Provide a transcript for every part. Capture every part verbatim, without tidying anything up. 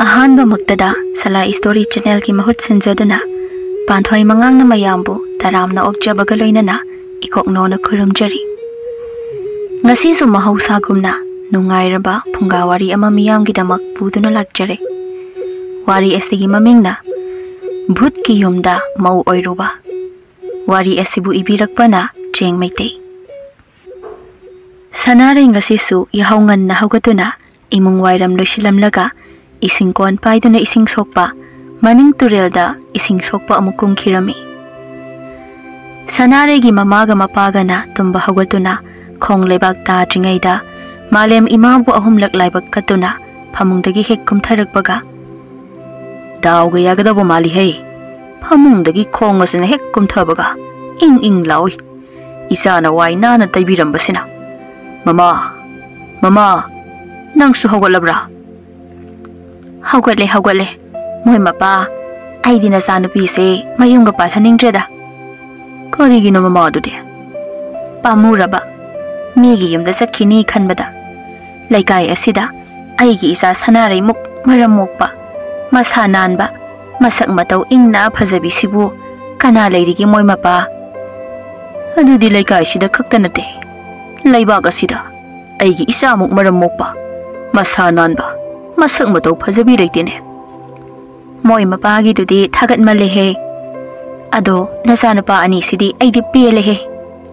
ꯑꯍꯥꯟꯕꯃꯛꯇꯗ ꯁꯂꯥꯏ story ꯆꯦꯅꯦꯜꯒꯤ ꯃꯍꯨꯠ ꯁꯤꯟꯖꯗꯨꯅ ꯄꯥꯟꯊꯣꯏ ꯃꯉꯥꯡꯅ ꯃꯌꯥꯝꯕꯨ ꯇꯔꯥꯝꯅ ꯑꯣꯛꯆꯕꯒ ꯂꯣꯏꯅꯅ ꯏꯀꯣꯛꯅꯣꯅ ꯈꯨꯔꯨꯝꯖꯔꯤ꯫ ꯉꯁꯤꯁꯨ ꯃꯍꯧꯁꯥꯒꯨꯝꯅ ꯅꯨꯡꯉꯥꯏꯔꯕ ꯐꯨꯡꯒꯥ ꯋꯥꯔꯤ ꯑꯃ ꯃꯤꯌꯥꯝꯒꯤꯗꯃꯛ ꯄꯨꯗꯨꯅ ꯂꯥꯛꯆꯔꯦ꯫ ꯋꯥꯔꯤ ꯑꯁꯤꯒꯤ ꯃꯃꯤꯡꯅ ꯚꯨꯠꯀꯤ ꯌꯨꯝꯗ ꯃꯧ ꯑꯣꯏꯔꯨꯕ꯫ ꯋꯥꯔꯤ ꯑꯁꯤꯕꯨ ꯏꯕꯤꯔꯛꯄꯅ ꯆꯦꯡ ꯃꯩꯇꯩ꯫ ꯁꯅꯥꯔꯩ ꯉꯁꯤꯁꯨ ꯌꯥꯍꯧ ꯉꯟꯅ ꯍꯧꯒꯠꯇꯨꯅ ꯏꯃꯨꯡ ꯋꯥꯏꯔꯝ ꯂꯣꯏꯁꯤꯜꯂꯝꯂꯒ ꯏꯁꯤꯡ ꯀꯣꯟ ꯄꯥꯏꯗꯨꯅ ꯏꯁꯤꯡ ꯁꯣꯛꯄ ꯃꯅꯤꯡ ꯇꯨꯔꯦꯜꯗ ꯏꯁꯤꯡ ꯁꯣꯛꯄ ꯑꯃꯨꯛ ꯀꯨꯝꯈꯤꯔꯝꯃꯤ꯫ ꯁꯅꯥꯔꯩꯒꯤ ꯃꯃꯥꯒ ꯃꯄꯥꯒꯅ ꯇꯨꯝꯕ ꯍꯧꯒꯠꯇꯨꯅ ꯈꯣꯡ ꯂꯩꯕꯥꯛ ꯇꯥꯗ꯭ꯔꯤꯉꯩꯗ ꯃꯥꯂꯦꯝ ꯏꯃꯥꯕꯨ ꯑꯍꯨꯝꯂꯛ ꯂꯥꯏꯕꯛ ꯀꯠꯇꯨꯅ ꯐꯃꯨꯡꯗꯒꯤ ꯍꯦꯛ ꯀꯨꯝꯊꯔꯛꯄꯒ, "ꯗꯥꯎꯒ ꯌꯥꯒꯗꯧꯕ ꯃꯥꯜꯂꯤꯍꯦ, ꯐꯃꯨꯡꯗꯒꯤ ꯈꯣꯡ ꯑꯁꯤꯅ ꯍꯦꯛ ꯀꯨꯝꯊꯕꯒ ꯏꯪ ꯏꯪ ꯂꯥꯎꯏ꯫ ꯏꯆꯥꯅ ꯋꯥꯏ ꯅꯥꯟꯅ ꯇꯩꯕꯤꯔꯝꯕꯁꯤꯅ꯫ ꯃꯃꯥ, ꯃꯃꯥ, ꯅꯪꯁꯨ ꯍꯧꯒꯠꯂꯕ꯭ꯔꯥ?" "ꯍꯧꯒꯠꯂꯦ, ꯍꯧꯒꯠꯂꯦ꯫ ꯃꯣꯏ ꯃꯄꯥ, ꯑꯩꯗꯤ ꯅꯆꯥꯅꯨꯄꯤꯁꯦ ꯃꯌꯨꯝꯒ ꯄꯥꯜꯍꯟꯅꯤꯡꯗ꯭ꯔꯦꯗ꯫" "ꯀꯔꯤꯒꯤꯅꯣ ꯃꯃꯥ ꯑꯗꯨꯗꯤ?" "ꯄꯥꯝꯃꯨꯔꯕ꯫ ꯃꯤꯒꯤ ꯌꯨꯝꯗ ꯆꯠꯈꯤꯅꯤ ꯈꯟꯕꯗ꯫ ꯂꯩꯀꯥꯏ ꯑꯁꯤꯗ ꯑꯩꯒꯤ ꯏꯆꯥ ꯁꯅꯥꯔꯩꯃꯨꯛ ꯃꯔꯝ ꯃꯣꯛꯄ, ꯃꯁꯥ ꯅꯥꯟꯕ, ꯃꯁꯛ ꯃꯇꯧ ꯏꯪꯅ ꯐꯖꯕꯤꯁꯤꯕꯨ ꯀꯅꯥ ꯂꯩꯔꯤꯒꯦ ꯃꯣꯏ ꯃꯄꯥ?" "ꯑꯗꯨꯗꯤ ꯂꯩꯀꯥꯏꯁꯤꯗ ꯈꯛꯇ ꯅꯠꯇꯦ, ꯂꯩꯕꯥꯛ ꯑꯁꯤꯗ ꯑꯩꯒꯤ ꯏꯆꯥꯃꯨꯛ ꯃꯔꯝ ꯃꯣꯛꯄ, ꯃꯁꯥ ꯅꯥꯟꯕ, ꯃꯁꯛ ꯃꯇꯧ ꯐꯖꯕꯤ ꯂꯩꯇꯦꯅꯦ꯫" "ꯃꯣꯏ ꯃꯄꯥꯒꯤꯗꯨꯗꯤ ꯊꯥꯒꯠꯃꯜꯂꯦꯍꯦ꯫ ꯑꯗꯣ ꯅꯆꯥꯅꯨꯄꯥ ꯑꯅꯤꯁꯤꯗꯤ ꯑꯩꯗꯤ ꯄꯦꯜꯂꯦꯍꯦ꯫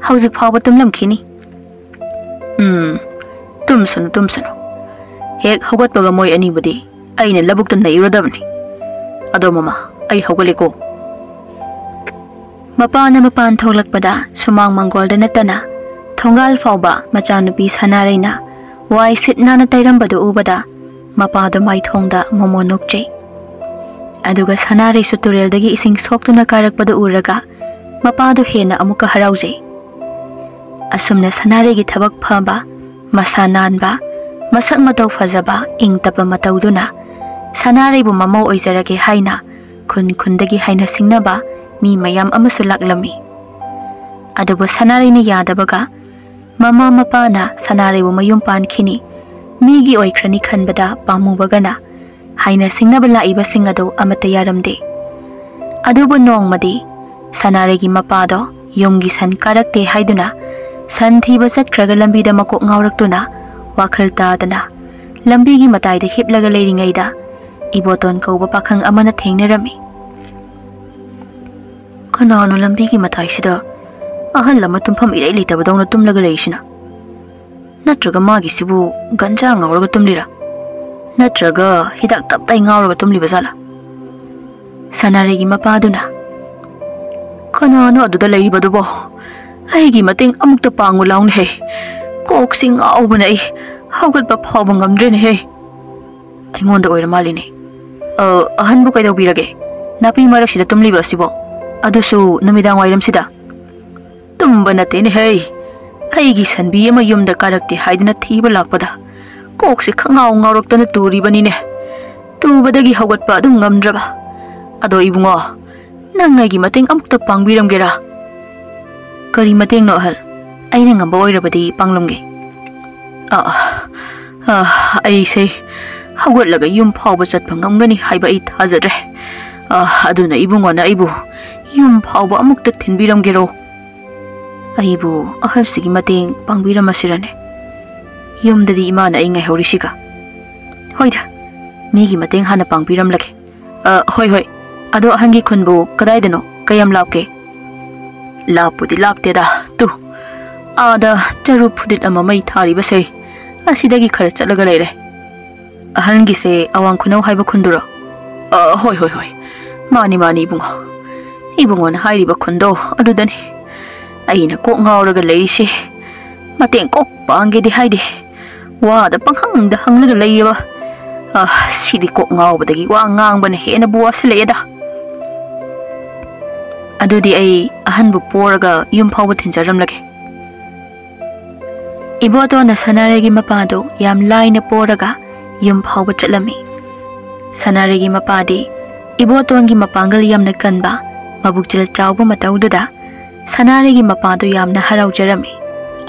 ꯍꯧꯖꯤꯛ ꯐꯥꯎꯕ ꯇꯨꯝꯂꯝꯈꯤꯅꯤ꯫" "ꯎꯝ, ꯇꯨꯝꯁꯅꯨ, ꯇꯨꯝꯁꯅꯨ꯫ ꯍꯦꯛ ꯍꯧꯒꯠꯄꯒ ꯃꯣꯏ ꯑꯅꯤꯕꯨꯗꯤ ꯑꯩꯅ ꯂꯧꯕꯨꯛꯇ ꯅꯩꯔꯨꯔꯗꯕꯅꯤ꯫ ꯑꯗꯣ ꯃꯃꯥ, ꯑꯩ ꯍꯧꯒꯠꯂꯦꯀꯣ꯫" ꯃꯄꯥꯅ ꯃꯄꯥꯟ ꯊꯣꯛꯂꯛꯄꯗ ꯁꯨꯃꯥꯡ ꯃꯪꯒꯣꯜꯗ ꯅꯠꯇꯅ ꯊꯣꯡꯒꯥꯜ ꯐꯥꯎꯕ ꯃꯆꯥꯅꯨꯄꯤ ꯁꯅꯥꯔꯩꯅ ꯋꯥꯏ ꯁꯤꯠ ꯅꯥꯟꯅ ꯇꯩꯔꯝꯕꯗꯨ ꯎꯕꯗ ꯃꯄꯥꯗꯣ ꯃꯥꯏꯊꯣꯡꯗ ꯃꯣꯃꯣꯟ ꯅꯣꯛꯆꯩ꯫ ꯑꯗꯨꯒ ꯁꯅꯥꯔꯩꯁꯨ ꯇꯨꯔꯦꯜꯗꯒꯤ ꯏꯁꯤꯡ ꯁꯣꯛꯇꯨꯅ ꯀꯥꯔꯛꯄꯗꯨ ꯎꯔꯒ ꯃꯄꯥꯗꯣ ꯍꯦꯟꯅ ꯑꯃꯨꯛꯀ ꯍꯔꯥꯎꯖꯩ꯫ ꯑꯁꯨꯝꯅ ꯁꯅꯥꯔꯩꯒꯤ ꯊꯕꯛ ꯐꯕ, ꯃꯁꯥ ꯅꯥꯟꯕ, ꯃꯁꯛ ꯃꯇꯧ ꯐꯖꯕ, ꯏꯪ ꯇꯞꯄ ꯃꯇꯧꯗꯨꯅ ꯁꯅꯥꯔꯩꯕꯨ ꯃꯃꯧ ꯑꯣꯏꯖꯔꯒꯦ ꯍꯥꯏꯅ ꯈꯨꯟ ꯈꯨꯟꯗꯒꯤ ꯍꯥꯏꯅ ꯁꯤꯡꯅꯕ ꯃꯤ ꯃꯌꯥꯝ ꯑꯃꯁꯨ ꯂꯥꯛꯂꯝꯃꯤ꯫ ꯑꯗꯨꯕꯨ ꯁꯅꯥꯔꯩꯅ ꯌꯥꯗꯕꯒ, ꯃꯃꯥ ꯃꯄꯥꯅ ꯁꯅꯥꯔꯩꯕꯨ ꯃꯌꯨꯝ ꯄꯥꯟꯈꯤꯅꯤ, ꯃꯤꯒꯤ ꯑꯣꯏꯈ꯭ꯔꯅꯤ ꯈꯟꯕꯗ ꯄꯥꯝꯃꯨꯕꯒꯅ ꯍꯥꯏꯅ ꯁꯤꯡꯅꯕ ꯂꯥꯛꯏꯕꯁꯤꯡ ꯑꯗꯨ ꯑꯃꯠꯇ ꯌꯥꯔꯝꯗꯦ꯫ ꯑꯗꯨꯕꯨ ꯅꯣꯡꯃꯗꯤ ꯁꯅꯥꯔꯩꯒꯤ ꯃꯄꯥꯗꯣ ꯌꯨꯝꯒꯤ ꯁꯟ ꯀꯥꯔꯛꯇꯦ ꯍꯥꯏꯗꯨꯅ ꯁꯟ ꯊꯤꯕ ꯆꯠꯈ꯭ꯔꯒ ꯂꯝꯕꯤꯗ ꯃꯀꯣꯛ ꯉꯥꯎꯔꯛꯇꯨꯅ ꯋꯥꯈꯜ ꯇꯥꯗꯅ ꯂꯝꯕꯤꯒꯤ ꯃꯇꯥꯏꯗ ꯍꯤꯞꯂꯒ ꯂꯩꯔꯤꯉꯩꯗ ꯏꯕꯣꯇꯣꯟ ꯀꯧꯕ ꯄꯥꯈꯪ ꯑꯃꯅ ꯊꯦꯡꯅꯔꯝꯃꯤ꯫ "ꯀꯅꯥꯅꯣ ꯂꯝꯕꯤꯒꯤ ꯃꯇꯥꯏꯁꯤꯗ ꯑꯍꯜ ꯑꯃ ꯇꯨꯝꯐꯝ ꯏꯔꯩ ꯂꯩꯇꯕꯗꯧꯅ ꯇꯨꯝꯂꯒ ꯂꯩꯔꯤꯁꯤꯅ? ꯅꯠꯇ꯭ꯔꯒ ꯃꯥꯒꯤꯁꯤꯕꯨ ꯒꯟꯖꯥ ꯉꯥꯎꯔꯒ ꯇꯨꯝꯂꯤꯔꯥ? ꯅꯠꯇ꯭ꯔꯒ ꯍꯤꯗꯥꯛ ꯇꯞꯇꯥꯏ ꯉꯥꯎꯔꯒ ꯇꯨꯝꯂꯤꯕ ꯖꯥꯠꯂꯥ?" ꯁꯅꯥꯔꯩꯒꯤ ꯃꯄꯥꯗꯨꯅ, "ꯀꯅꯥꯅꯣ ꯑꯗꯨꯗ ꯂꯩꯔꯤꯕꯗꯨꯕꯣ? ꯑꯩꯒꯤ ꯃꯇꯦꯡ ꯑꯃꯨꯛꯇ ꯄꯥꯡꯉꯨ ꯂꯥꯎꯅꯦꯍꯦ꯫ ꯀꯣꯛꯁꯤ ꯉꯥꯎꯕꯅ ꯑꯩ ꯍꯧꯒꯠꯄ ꯐꯥꯎꯕ ꯉꯝꯗ꯭ꯔꯦꯅꯦꯍꯦ꯫ ꯑꯩꯉꯣꯟꯗ ꯑꯣꯏꯔ ꯃꯥꯜꯂꯤꯅꯦ꯫ ꯑ, ꯑꯍꯟꯕꯨ ꯀꯩꯗꯧꯕꯤꯔꯒꯦ? ꯅꯥꯄꯤ ꯃꯔꯛꯁꯤꯗ ꯇꯨꯝꯂꯤꯕ ꯑꯁꯤꯕꯣ? ꯑꯗꯨꯁꯨ ꯅꯨꯃꯤꯗꯥꯡ ꯋꯥꯏꯔꯝꯁꯤꯗ?" "ꯇꯨꯝꯕ ꯅꯠꯇꯦꯅꯦꯍꯦ꯫ ꯑꯩꯒꯤ ꯁꯟꯕꯤ ꯑꯃ ꯌꯨꯝꯗ ꯀꯥꯔꯛꯇꯦ ꯍꯥꯏꯗꯨꯅ ꯊꯤꯕ ꯂꯥꯛꯄꯗ ꯀꯣꯛꯁꯤ ꯈꯪꯉꯥꯎ ꯉꯥꯎꯔꯛꯇꯅ ꯇꯨꯔꯤꯕꯅꯤꯅꯦ꯫ ꯇꯨꯕꯗꯒꯤ ꯍꯧꯒꯠꯄ ꯑꯗꯨꯝ ꯉꯝꯗ꯭ꯔꯕ꯫ ꯑꯗꯣ ꯏꯕꯨꯡꯉꯣ, ꯅꯪ ꯑꯩꯒꯤ ꯃꯇꯦꯡ ꯑꯃꯨꯛꯇ ꯄꯥꯡꯕꯤꯔꯝꯒꯦꯔꯥ?" "ꯀꯔꯤ ꯃꯇꯦꯡꯅꯣ ꯑꯍꯜ? ꯑꯩꯅ ꯉꯝꯕ ꯑꯣꯏꯔꯕꯗꯤ ꯄꯥꯡꯂꯝꯒꯦ꯫" "ꯑ, ꯑ, ꯑꯩꯁꯦ ꯍꯧꯒꯠꯂꯒ ꯌꯨꯝ ꯐꯥꯎꯕ ꯆꯠꯄ ꯉꯝꯒꯅꯤ ꯍꯥꯏꯕ ꯑꯩ ꯊꯥꯖꯗ꯭ꯔꯦ꯫ ꯑ, ꯑꯗꯨꯅ ꯏꯕꯨꯡꯉꯣꯅ ꯑꯩꯕꯨ ꯌꯨꯝ ꯐꯥꯎꯕ ꯑꯃꯨꯛꯇ ꯊꯤꯟꯕꯤꯔꯝꯒꯦꯔꯣ?" "ꯑꯩꯕꯨ ꯑꯍꯜꯁꯤꯒꯤ ꯃꯇꯦꯡ ꯄꯥꯡꯕꯤꯔꯝꯃꯁꯤꯔꯅꯦ? ꯌꯨꯝꯗꯗꯤ ꯏꯃꯥꯅ ꯑꯩ ꯉꯥꯏꯍꯧꯔꯤꯁꯤꯒ꯫ ꯍꯣꯏꯗ, ꯃꯤꯒꯤ ꯃꯇꯦꯡ ꯍꯥꯟꯅ ꯄꯥꯡꯕꯤꯔꯝꯂꯒꯦ꯫ ꯑ, ꯍꯣꯏ, ꯍꯣꯏ꯫ ꯑꯗꯣ ꯑꯍꯟꯒꯤ ꯈꯨꯟꯕꯨ ꯀꯗꯥꯏꯗꯅꯣ? ꯀꯌꯥꯝ ꯂꯥꯞꯀꯦ?" "ꯂꯥꯞꯄꯨꯗꯤ ꯂꯥꯞꯇꯦꯗ, ꯇꯨ, ꯑꯥꯗ ꯆꯔꯨ ꯐꯨꯗꯤꯠ ꯑꯃ ꯃꯩ ꯊꯥꯔꯤꯕꯁꯦ, ꯑꯁꯤꯗꯒꯤ ꯈꯔ ꯆꯠꯂꯒ ꯂꯩꯔꯦ꯫" "ꯑꯍꯟꯒꯤꯁꯦ ꯑꯋꯥꯡ ꯈꯨꯅꯧ ꯍꯥꯏꯕ ꯈꯨꯟꯗꯨꯔꯣ?" "ꯑ, ꯍꯣꯏ, ꯍꯣꯏ, ꯍꯣꯏ꯫ ꯃꯥꯅꯤ, ꯃꯥꯅꯤ, ꯏꯕꯨꯡꯉꯣ꯫ ꯏꯕꯨꯡꯉꯣꯅ ꯍꯥꯏꯔꯤꯕ ꯈꯨꯟꯗꯣ ꯑꯗꯨꯗꯅꯤ꯫ ꯑꯩꯅ ꯀꯣꯛ ꯉꯥꯎꯔꯒ ꯂꯩꯔꯤꯁꯦ꯫ ꯃꯇꯦꯡ ꯀꯣꯛ ꯄꯥꯡꯒꯦꯗꯤ ꯍꯥꯏꯗꯦ꯫ ꯋꯥꯗ ꯄꯪꯍꯪꯗ ꯍꯪꯂꯒ ꯂꯩꯌꯦꯕ꯫ ꯑ, ꯁꯤꯗꯤ ꯀꯣꯛ ꯉꯥꯎꯕꯗꯒꯤ ꯋꯥ ꯉꯥꯡꯕꯅ ꯍꯦꯟꯅꯕꯨ ꯋꯥꯁꯤꯜꯂꯛꯑꯦꯗ꯫ ꯑꯗꯨꯗꯤ ꯑꯩ ꯑꯍꯟꯕꯨ ꯄꯣꯔꯒ ꯌꯨꯝ ꯐꯥꯎꯕ ꯊꯤꯟꯖꯔꯝꯂꯒꯦ꯫" ꯏꯕꯣꯇꯣꯟꯅ ꯁꯅꯥꯔꯩꯒꯤ ꯃꯄꯥꯗꯨ ꯌꯥꯝ ꯂꯥꯏꯅ ꯄꯣꯔꯒ ꯌꯨꯝ ꯐꯥꯎꯕ ꯆꯠꯂꯝꯃꯤ꯫ ꯁꯅꯥꯔꯩꯒꯤ ꯃꯄꯥꯗꯤ ꯏꯕꯣꯇꯣꯟꯒꯤ ꯃꯄꯥꯡꯒꯜ ꯌꯥꯝꯅ ꯀꯟꯕ, ꯃꯕꯨꯛꯆꯦꯜ ꯆꯥꯎꯕ ꯃꯇꯧꯗꯨꯗ ꯁꯅꯥꯔꯩꯒꯤ ꯃꯄꯥꯗꯨ ꯌꯥꯝꯅ ꯍꯔꯥꯎꯖꯔꯝꯃꯤ꯫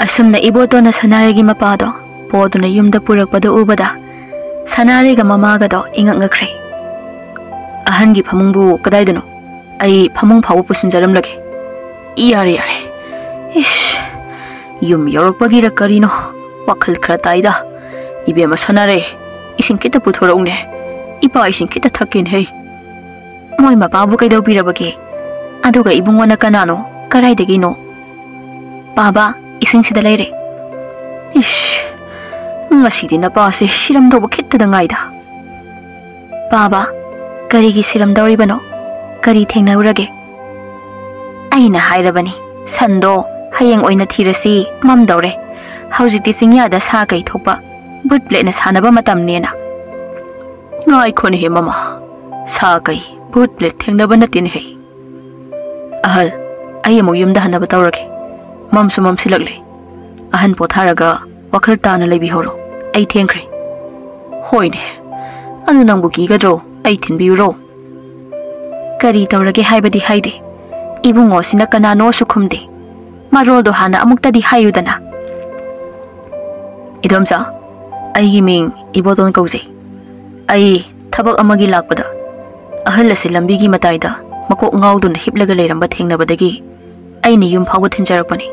ꯑꯁꯨꯝꯅ ꯏꯕꯣꯇꯣꯟꯅ ꯁꯅꯥꯔꯩꯒꯤ ꯃꯄꯥꯗꯣ ꯄꯣꯗꯨꯅ ꯌꯨꯝꯗ ꯄꯨꯔꯛꯄꯗꯨ ꯎꯕꯗ ꯁꯅꯥꯔꯩꯒ ꯃꯃꯥꯒꯗꯣ ꯏꯉꯛ ꯉꯛꯈ꯭ꯔꯦ꯫ "ꯑꯍꯟꯒꯤ ꯐꯃꯨꯡꯕꯨ ꯀꯗꯥꯏꯗꯅꯣ? ꯑꯩ ꯐꯃꯨꯡ ꯐꯥꯎꯕ ꯄꯨꯁꯤꯟꯖꯔꯝꯂꯒꯦ꯫" "ꯌꯥꯔꯦ, ꯌꯥꯔꯦ꯫ ꯏꯁ, ꯌꯨꯝ ꯌꯧꯔꯛꯄꯒꯤꯔ ꯀꯔꯤꯅꯣ, ꯋꯥꯈꯜ ꯈꯔ ꯇꯥꯏꯗ꯫ ꯏꯕꯦꯝꯃ ꯁꯅꯥꯔꯩ, ꯏꯁꯤꯡ ꯈꯤꯇ ꯄꯨꯊꯣꯔꯛꯎꯅꯦ꯫ ꯏꯄꯥ ꯏꯁꯤꯡ ꯈꯤꯇ ꯊꯛꯀꯦꯅꯦ ꯍꯩ꯫" "ꯃꯣꯏ ꯃꯄꯥꯕꯨ ꯀꯩꯗꯧꯕꯤꯔꯕꯒꯦ? ꯑꯗꯨꯒ ꯏꯕꯨꯡꯉꯣꯅ ꯀꯅꯥꯅꯣ? ꯀꯗꯥꯏꯗꯒꯤꯅꯣ?" "ꯄꯥꯕ, ꯏꯁꯤꯡꯁꯤꯗ ꯂꯩꯔꯦ꯫" "ꯏꯁ, ꯉꯁꯤꯗꯤ ꯅꯄꯥꯁꯦ ꯁꯤꯔꯝꯗꯧꯕ ꯈꯤꯠꯇꯗ ꯉꯥꯏꯗ꯫" "ꯄꯥꯕ, ꯀꯔꯤꯒꯤ ꯁꯤꯔꯝꯗꯧꯔꯤꯕꯅꯣ? ꯀꯔꯤ ꯊꯦꯡꯅꯔꯨꯔꯒꯦ?" "ꯑꯩꯅ ꯍꯥꯏꯔꯕꯅꯤ, ꯁꯟꯗꯣ ꯍꯌꯦꯡ ꯑꯣꯏꯅ ꯊꯤꯔꯁꯤ, ꯃꯝꯗꯧꯔꯦ꯫ ꯍꯧꯖꯤꯛꯇꯤ ꯆꯤꯡꯌꯥꯗ ꯁꯥ ꯀꯩ ꯊꯣꯛꯄ, ꯚꯨꯠ ꯄ꯭ꯂꯦꯠꯅ ꯁꯥꯟꯅꯕ ꯃꯇꯝꯅꯦꯅ꯫" "ꯉꯥꯏꯈꯣꯅꯦꯍꯦ ꯃꯃꯥ, ꯁꯥ ꯀꯩ, ꯚꯨꯠ ꯄ꯭ꯂꯦꯠ ꯊꯦꯡꯅꯕ ꯅꯠꯇꯦꯅꯦꯍꯦ꯫" "ꯑꯍꯜ, ꯑꯩ ꯑꯃꯨꯛ ꯌꯨꯝꯗ ꯍꯟꯅꯕ ꯇꯧꯔꯒꯦ꯫ ꯃꯝꯁꯨ ꯃꯝꯁꯤꯜꯂꯛꯂꯦ꯫ ꯑꯍꯟ ꯄꯣꯊꯥꯔꯒ ꯋꯥꯈꯜ ꯇꯥꯅ ꯂꯩꯕꯤꯍꯧꯔꯣ꯫ ꯑꯩ ꯊꯦꯡꯈ꯭ꯔꯦ꯫" "ꯍꯣꯏꯅꯦ, ꯑꯗꯨ ꯅꯪꯕꯨ ꯀꯤꯒꯗ꯭ꯔꯣ? ꯑꯩ ꯊꯤꯟꯕꯤꯌꯨꯔꯣ?" "ꯀꯔꯤ ꯇꯧꯔꯒꯦ ꯍꯥꯏꯕꯗꯤ ꯍꯥꯏꯗꯦ꯫ ꯏꯕꯨꯡꯉꯣꯁꯤꯅ ꯀꯅꯥꯅꯣꯁꯨ ꯈꯨꯝꯗꯦ꯫ ꯃꯔꯣꯜꯗꯣ ꯍꯥꯟꯅ ꯑꯃꯨꯛꯇꯗꯤ ꯍꯥꯏꯌꯨꯗꯅ꯫" "ꯏꯗꯣꯝꯆꯥ, ꯑꯩꯒꯤ ꯃꯤꯡ ꯏꯕꯣꯇꯣꯟ ꯀꯧꯖꯩ꯫ ꯑꯩ ꯊꯕꯛ ꯑꯃꯒꯤ ꯂꯥꯛꯄꯗ ꯑꯍꯜ ꯑꯁꯦ ꯂꯝꯕꯤꯒꯤ ꯃꯇꯥꯏꯗ ꯃꯀꯣꯛ ꯉꯥꯎꯗꯨꯅ ꯍꯤꯞꯂꯒ ꯂꯩꯔꯝꯕ ꯊꯦꯡꯅꯕꯗꯒꯤ ꯑꯩꯅ ꯌꯨꯝ ꯐꯥꯎꯕ ꯊꯤꯟꯖꯔꯛꯄꯅꯤ꯫"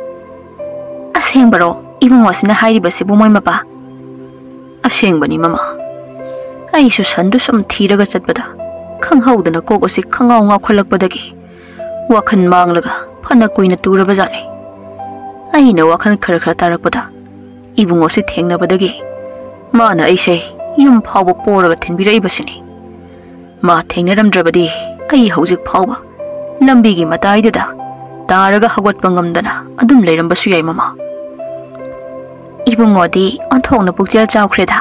"ꯑꯁꯦꯡꯕꯔꯣ ꯏꯕꯨꯡꯉꯣꯁꯤꯅ ꯍꯥꯏꯔꯤꯕꯁꯤꯕꯨ, ꯃꯣꯏ ꯃꯄꯥ?" "ꯑꯁꯦꯡꯕꯅꯤ ꯃꯃꯥ꯫ ꯑꯩꯁꯨ ꯁꯟꯗꯨ ꯁꯨꯝ ꯊꯤꯔꯒ ꯆꯠꯄꯗ ꯈꯪꯍꯧꯗꯅ ꯀꯣꯛ ꯑꯁꯤ ꯈꯪꯉꯥꯎ ꯉꯥꯎꯈꯠꯂꯛꯄꯗꯒꯤ ꯋꯥꯈꯜ ꯃꯥꯡꯂꯒ ꯐꯅ ꯀꯨꯏꯅ ꯇꯨꯔꯕꯖꯥꯠꯅꯤ꯫ ꯑꯩꯅ ꯋꯥꯈꯜ ꯈꯔ ꯈꯔ ꯇꯥꯔꯛꯄꯗ ꯏꯕꯨꯡꯉꯣꯁꯤ ꯊꯦꯡꯅꯕꯗꯒꯤ ꯃꯥꯅ ꯑꯩꯁꯦ ꯌꯨꯝ ꯐꯥꯎꯕ ꯄꯣꯔꯒ ꯊꯤꯟꯕꯤꯔꯛꯏꯕꯁꯤꯅꯤ꯫ ꯃꯥ ꯊꯦꯡꯅꯔꯝꯗ꯭ꯔꯕꯗꯤ ꯑꯩ ꯍꯧꯖꯤꯛ ꯐꯥꯎꯕ ꯂꯝꯕꯤꯒꯤ ꯃꯇꯥꯏꯗꯨꯗ ꯇꯥꯔꯒ ꯍꯧꯒꯠꯄ ꯉꯝꯗꯅ ꯑꯗꯨꯝ ꯂꯩꯔꯝꯕꯁꯨ ꯌꯥꯏ ꯃꯃꯥ꯫" "ꯏꯕꯨꯡꯉꯣꯗꯤ ꯑꯣꯟꯊꯣꯛꯅ ꯄꯨꯛꯆꯦꯜ ꯆꯥꯎꯈ꯭ꯔꯦꯗ꯫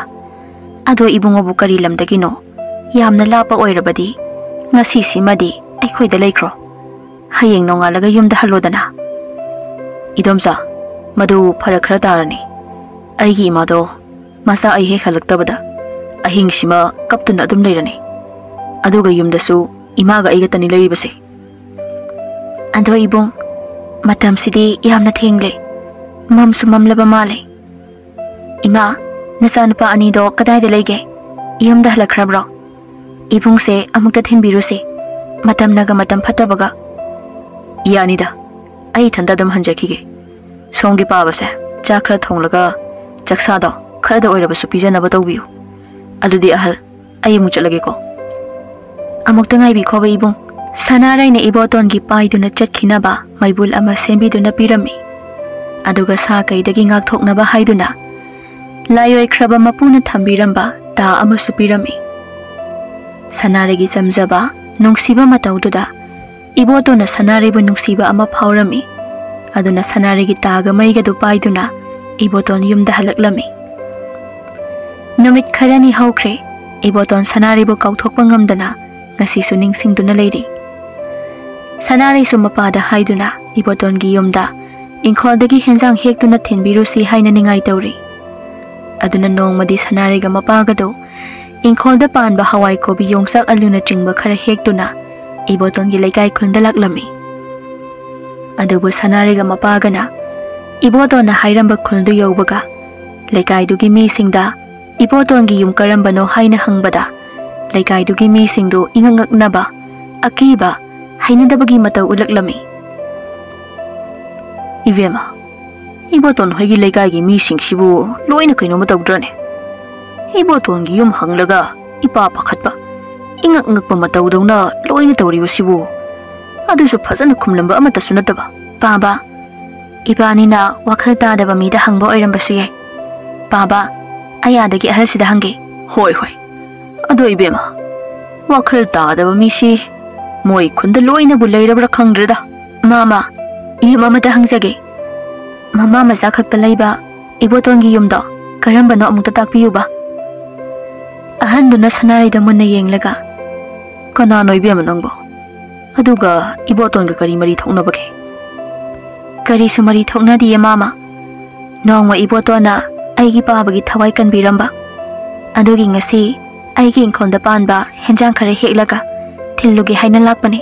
ꯑꯗꯣ ꯏꯕꯨꯡꯉꯣꯕꯨ ꯀꯔꯤ ꯂꯝꯗꯒꯤꯅꯣ? ꯌꯥꯝꯅ ꯂꯥꯞꯄ ꯑꯣꯏꯔꯕꯗꯤ ꯉꯁꯤꯁꯤꯃꯗꯤ ꯑꯩꯈꯣꯏꯗ ꯂꯩꯈ꯭ꯔꯣ꯫ ꯍꯌꯦꯡ ꯅꯣꯡꯉꯥꯜꯂꯒ ꯌꯨꯝꯗ ꯍꯜꯂꯣꯗꯅ꯫" "ꯏꯗꯣꯝꯆꯥ, ꯃꯗꯨ ꯐꯔꯛ ꯈꯔ ꯇꯥꯔꯅꯤ꯫ ꯑꯩꯒꯤ ꯏꯃꯥꯗꯣ ꯃꯆꯥ ꯑꯩ ꯍꯦꯛ ꯍꯜꯂꯛꯇꯕꯗ ꯑꯍꯤꯡꯁꯤꯃ ꯀꯞꯇꯨꯅ ꯑꯗꯨꯝ ꯂꯩꯔꯅꯤ꯫ ꯑꯗꯨꯒ ꯌꯨꯝꯗꯁꯨ ꯏꯃꯥꯒ ꯑꯩꯒꯇꯅꯤ ꯂꯩꯔꯤꯕꯁꯦ꯫" "ꯑꯗꯣ ꯏꯕꯨꯡ, ꯃꯇꯝꯁꯤꯗꯤ ꯌꯥꯝꯅ ꯊꯦꯡꯂꯦ꯫ ꯃꯝꯁꯨ ꯃꯝꯂꯕ ꯃꯥꯜꯂꯦ꯫ ꯏꯃꯥ, ꯅꯆꯥꯅꯨꯄꯥ ꯑꯅꯤꯗꯣ ꯀꯗꯥꯏꯗ ꯂꯩꯒꯦ? ꯌꯨꯝꯗ ꯍꯜꯂꯛꯈ꯭ꯔꯕ꯭ꯔꯣ? ꯏꯕꯨꯡꯁꯦ ꯑꯃꯨꯛꯇ ꯊꯤꯟꯕꯤꯔꯨꯁꯤ, ꯃꯇꯝꯅꯒ ꯃꯇꯝ ꯐꯠꯇꯕꯒ꯫ ꯌꯥꯅꯤꯗ, ꯑꯩ ꯏꯊꯟꯇ ꯑꯗꯨꯝ ꯍꯟꯖꯈꯤꯒꯦ꯫ ꯁꯣꯝꯒꯤ ꯄꯥꯕꯁꯦ ꯆꯥꯛ ꯈꯔ ꯊꯣꯡꯂꯒ ꯆꯥꯛꯁꯥꯗꯣ ꯈꯔꯗ ꯑꯣꯏꯔꯕꯁꯨ ꯄꯤꯖꯅꯕ ꯇꯧꯕꯤꯌꯨ꯫ ꯑꯗꯨꯗꯤ ꯑꯍꯜ, ꯑꯩ ꯑꯃꯨꯛ ꯆꯠꯂꯒꯦꯀꯣ꯫ ꯑꯃꯨꯛꯇ ꯉꯥꯏꯕꯤꯈꯣꯕ ꯏꯕꯨꯡ꯫ ꯁꯅꯥꯔꯩꯅ ꯏꯕꯣꯇꯣꯟꯒꯤ ꯄꯥꯏꯗꯨꯅ ꯆꯠꯈꯤꯅꯕ ꯃꯩꯕꯨꯜ ꯑꯃ ꯁꯦꯝꯕꯤꯗꯨꯅ ꯄꯤꯔꯝꯃꯤ꯫ ꯑꯗꯨꯒ ꯁꯥ ꯀꯩꯗꯒꯤ ꯉꯥꯛꯊꯣꯛꯅꯕ ꯍꯥꯏꯗꯨꯅ ꯂꯥꯏꯑꯣꯏꯈ꯭ꯔꯕ ꯃꯄꯨꯅ ꯊꯝꯕꯤꯔꯝꯕ ꯇꯥ ꯑꯃꯁꯨ ꯄꯤꯔꯝꯃꯤ꯫ ꯁꯅꯥꯔꯩꯒꯤ ꯆꯝꯖꯕ, ꯅꯨꯡꯁꯤꯕ ꯃꯇꯧꯗꯨꯗ ꯏꯕꯣꯇꯣꯟꯅ ꯁꯅꯥꯔꯩꯕꯨ ꯅꯨꯡꯁꯤꯕ ꯑꯃ ꯐꯥꯎꯔꯝꯃꯤ꯫ ꯑꯗꯨꯅ ꯁꯅꯥꯔꯩꯒꯤ ꯇꯥꯒ ꯃꯩꯒꯗꯨ ꯄꯥꯏꯗꯨꯅ ꯏꯕꯣꯇꯣꯟ ꯌꯨꯝꯗ ꯍꯜꯂꯛꯂꯝꯃꯤ꯫ ꯅꯨꯃꯤꯠ ꯈꯔꯅꯤ ꯍꯧꯈ꯭ꯔꯦ꯫ ꯏꯕꯣꯇꯣꯟ ꯁꯅꯥꯔꯩꯕꯨ ꯀꯥꯎꯊꯣꯛꯄ ꯉꯝꯗꯅ ꯉꯁꯤꯁꯨ ꯅꯤꯡꯁꯤꯡꯗꯨꯅ ꯂꯩꯔꯤ꯫ ꯁꯅꯥꯔꯩꯁꯨ ꯃꯄꯥꯗ ꯍꯥꯏꯗꯨꯅ ꯏꯕꯣꯇꯣꯟꯒꯤ ꯌꯨꯝꯗ ꯏꯪꯈꯣꯜꯗꯒꯤ ꯍꯦꯟꯖꯥꯡ ꯍꯦꯛꯇꯨꯅ ꯊꯤꯟꯕꯤꯔꯨꯁꯤ ꯍꯥꯏꯅ ꯅꯤꯡꯉꯥꯏ ꯇꯧꯔꯤ꯫ ꯑꯗꯨꯅ ꯅꯣꯡꯃꯗꯤ ꯁꯅꯥꯔꯩꯒ ꯃꯄꯥꯒꯗꯨ ꯏꯪꯈꯣꯜꯗ ꯄꯥꯟꯕ ꯍꯋꯥꯏ, ꯀꯣꯕꯤ, ꯌꯣꯡꯆꯥꯛ, ꯑꯂꯨꯅꯆꯤꯡꯕ ꯈꯔ ꯍꯦꯛꯇꯨꯅ ꯏꯕꯣꯇꯣꯟꯒꯤ ꯂꯩꯀꯥꯏ ꯈꯨꯜꯗ ꯂꯥꯛꯂꯝꯃꯤ꯫ ꯑꯗꯨꯕꯨ ꯁꯅꯥꯔꯩꯒ ꯃꯄꯥꯒꯅ ꯏꯕꯣꯇꯣꯟꯅ ꯍꯥꯏꯔꯝꯕ ꯈꯨꯜꯗꯨ ꯌꯧꯕꯒ ꯂꯩꯀꯥꯏꯗꯨꯒꯤ ꯃꯤꯁꯤꯡꯗ ꯏꯕꯣꯇꯣꯟꯒꯤ ꯌꯨꯝ ꯀꯔꯝꯕꯅꯣ ꯍꯥꯏꯅ ꯍꯪꯕꯗ ꯂꯩꯀꯥꯏꯗꯨꯒꯤ ꯃꯤꯁꯤꯡꯗꯨ ꯏꯉꯛ ꯉꯛꯅꯕ, ꯑꯀꯤꯕ, ꯍꯩꯅꯗꯕꯒꯤ ꯃꯇꯧ ꯎꯠꯂꯛꯂꯝꯃꯤ꯫ ꯏꯕꯦꯝꯃ, ꯏꯕꯣꯇꯣꯟ ꯍꯣꯏꯒꯤ ꯂꯩꯀꯥꯏꯒꯤ ꯃꯤꯁꯤꯡꯁꯤꯕꯨ ꯂꯣꯏꯅ ꯀꯩꯅꯣꯝꯃ ꯇꯧꯗ꯭ꯔꯅꯦ? ꯏꯕꯣꯇꯣꯟꯒꯤ ꯌꯨꯝ ꯍꯪꯂꯒ ꯏꯄꯥ ꯄꯥꯈꯠꯄ, ꯏꯉꯛ ꯉꯛꯄ ꯃꯇꯧꯗꯧꯅ ꯂꯣꯏꯅ ꯇꯧꯔꯤꯕꯁꯤꯕꯨ꯫ ꯑꯗꯨꯁꯨ ꯐꯖꯅ ꯈꯨꯝꯂꯝꯕ ꯑꯃꯠꯇꯁꯨ ꯅꯠꯇꯕ꯫ ꯄꯥꯕ, ꯏꯕꯥꯅꯤꯅ ꯋꯥꯈꯜ ꯇꯥꯗꯕ ꯃꯤꯗ ꯍꯪꯕ ꯑꯣꯏꯔꯝꯕꯁꯨ ꯌꯥꯏ꯫ ꯄꯥꯕ, ꯑꯩ ꯑꯥꯗꯒꯤ ꯑꯍꯜꯁꯤꯗ ꯍꯪꯒꯦ꯫ ꯍꯣꯏ, ꯍꯣꯏ꯫ ꯑꯗꯣ ꯏꯕꯦꯝꯃ, ꯋꯥꯈꯜ ꯇꯥꯗꯕ ꯃꯤꯁꯤ ꯃꯣꯏ ꯈꯨꯟꯗ ꯂꯣꯏꯅꯕꯨ ꯂꯩꯔꯕ꯭ꯔꯥ ꯈꯪꯗ꯭ꯔꯦꯗ꯫ ꯃꯥꯃ, ꯌꯨꯝ ꯑꯃꯇ ꯍꯪꯖꯒꯦ꯫ ꯃꯃꯥ ꯃꯆꯥ ꯈꯛꯇ ꯂꯩꯕ ꯏꯕꯣꯇꯣꯟꯒꯤ ꯌꯨꯝꯗꯣ ꯀꯔꯝꯕꯅꯣ ꯑꯃꯨꯛꯇ ꯇꯥꯛꯄꯤꯌꯨꯕ꯫ ꯑꯍꯟꯗꯨꯅ ꯁꯅꯥꯔꯩꯗ ꯃꯨꯟꯅ ꯌꯦꯡꯂꯒ, ꯀꯅꯥꯅꯣ ꯏꯕꯦꯝꯃ ꯅꯪꯕꯣ? ꯑꯗꯨꯒ ꯏꯕꯣꯇꯣꯟꯒ ꯀꯔꯤ ꯃꯔꯤ ꯊꯣꯛꯅꯕꯒꯦ? ꯀꯔꯤꯁꯨ ꯃꯔꯤ ꯊꯣꯛꯅꯗꯤꯌꯦ ꯃꯥꯃ꯫ ꯅꯣꯡꯃ ꯏꯕꯣꯇꯣꯟꯅ ꯑꯩꯒꯤ ꯄꯥꯕꯒꯤ ꯊꯋꯥꯏ ꯀꯟꯕꯤꯔꯝꯕ꯫ ꯑꯗꯨꯒꯤ ꯉꯁꯤ ꯑꯩꯒꯤ ꯏꯪꯈꯣꯜꯗ ꯄꯥꯟꯕ ꯍꯦꯟꯖꯥꯡ ꯈꯔ ꯍꯦꯛꯂꯒ ꯊꯤꯜꯂꯨꯒꯦ ꯍꯥꯏꯅ ꯂꯥꯛꯄꯅꯤ꯫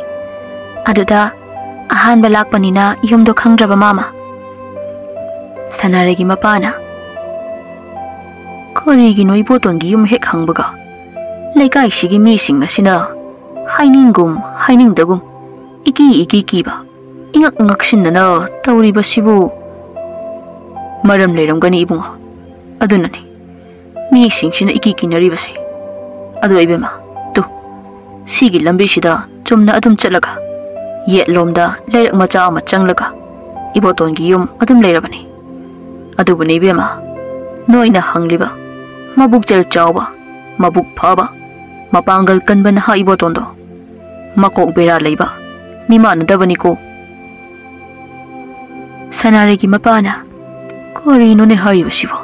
ꯑꯗꯨꯗ ꯑꯍꯥꯟꯕ ꯂꯥꯛꯄꯅꯤꯅ ꯌꯨꯝꯗꯣ ꯈꯪꯗ꯭ꯔꯕ ꯃꯥꯃ꯫ ꯁꯅꯥꯔꯩꯒꯤ ꯃꯄꯥꯅ, ꯀꯔꯤꯒꯤꯅꯣ ꯏꯕꯣꯇꯣꯟꯒꯤ ꯌꯨꯝ ꯍꯦꯛ ꯍꯪꯕꯒ ꯂꯩꯀꯥꯏꯁꯤꯒꯤ ꯃꯤꯁꯤꯡ ꯑꯁꯤꯅ ꯍꯥꯏꯅꯤꯡꯒꯨꯝ ꯍꯥꯏꯅꯤꯡꯗꯒꯨꯝ, ꯏꯀꯤ ꯏꯀꯤ ꯀꯤꯕ, ꯏꯉꯛ ꯉꯛꯁꯤꯟꯅꯅ ꯇꯧꯔꯤꯕꯁꯤꯕꯨ ꯃꯔꯝ ꯂꯩꯔꯝꯒꯅꯤ ꯏꯕꯨꯡꯉꯣ꯫ ꯑꯗꯨꯅꯅꯤ ꯃꯤꯁꯤꯡꯁꯤꯅ ꯏꯀꯤ ꯀꯤꯅꯔꯤꯕꯁꯦ꯫ ꯑꯗꯣ ꯏꯕꯦꯝꯃ, ꯇꯨ, ꯁꯤꯒꯤ ꯂꯝꯕꯤꯁꯤꯗ ꯆꯨꯝꯅ ꯑꯗꯨꯝ ꯆꯠꯂꯒ ꯌꯦꯠꯂꯣꯝꯗ ꯂꯩꯔꯛ ꯃꯆꯥ ꯑꯃ ꯆꯪꯂꯒ ꯏꯕꯣꯇꯣꯟꯒꯤ ꯌꯨꯝ ꯑꯗꯨꯝ ꯂꯩꯔꯕꯅꯤ꯫ ꯑꯗꯨꯕꯨꯅꯦ ꯏꯕꯦꯝꯃ, ꯅꯣꯏꯅ ꯍꯪꯂꯤꯕ ꯃꯕꯨꯛꯆꯦꯜ ꯆꯥꯎꯕ, ꯃꯕꯨꯛ ꯐꯕ, ꯃꯄꯥꯡꯒꯜ ꯀꯟꯕ ꯅꯍꯥ ꯏꯕꯣꯇꯣꯟꯗꯣ ꯃꯀꯣꯛ ꯕꯦꯔꯥ ꯂꯩꯕ ꯃꯤ ꯃꯥꯟꯅꯗꯕꯅꯤꯀꯣ꯫ ꯁꯅꯥꯔꯩꯒꯤ ꯃꯄꯥꯅ, "ꯀꯔꯤꯅꯣꯅꯦ ꯍꯥꯏꯔꯤꯕꯁꯤꯕꯣ?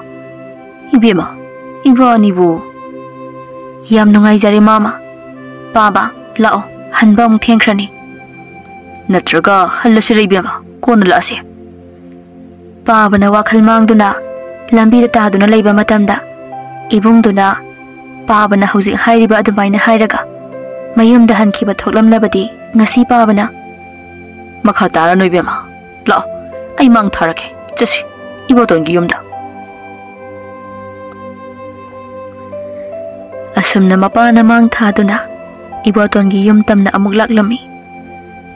ꯏꯕꯦꯝꯃ, ꯏꯕꯥꯅꯤꯕꯨ?" "ꯌꯥꯝ ꯅꯨꯡꯉꯥꯏꯖꯔꯦ ꯃꯥꯃ꯫ ꯄꯥꯕ, ꯂꯥꯛꯑꯣ, ꯍꯟꯕ ꯑꯃꯨꯛ ꯊꯦꯡꯈ꯭ꯔꯅꯤ꯫ ꯅꯠꯇ꯭ꯔꯒ ꯍꯜꯂꯁꯤꯔ ꯏꯕꯦꯝꯃ, ꯀꯣꯟꯅ ꯂꯥꯛꯑꯁꯦ?" ꯄꯥꯕꯅ ꯋꯥꯈꯜ ꯃꯥꯡꯗꯨꯅ ꯂꯝꯕꯤꯗ ꯇꯥꯗꯨꯅ ꯂꯩꯕ ꯃꯇꯝꯗ, ꯏꯕꯨꯡꯗꯨꯅ ꯄꯥꯕꯅ ꯍꯧꯖꯤꯛ ꯍꯥꯏꯔꯤꯕ ꯑꯗꯨꯃꯥꯏꯅ ꯍꯥꯏꯔꯒ ꯃꯌꯨꯝꯗ ꯍꯟꯈꯤꯕ ꯊꯣꯛꯂꯝꯂꯕꯗꯤ ꯉꯁꯤ ꯄꯥꯕꯅ, "ꯃꯈꯥ ꯇꯥꯔꯅꯨ ꯏꯕꯦꯝꯃ, ꯂꯥꯛꯑꯣ, ꯑꯩ ꯃꯥꯡ ꯊꯥꯔꯛꯀꯦ, ꯆꯠꯁꯤ ꯏꯕꯣꯇꯣꯟꯒꯤ ꯌꯨꯝꯗ"꯫ ꯑꯁꯨꯝꯅ ꯃꯄꯥꯅ ꯃꯥꯡ ꯊꯥꯗꯨꯅ ꯏꯕꯣꯇꯣꯟꯒꯤ ꯌꯨꯝ ꯇꯝꯅ ꯑꯃꯨꯛ ꯂꯥꯛꯂꯝꯃꯤ꯫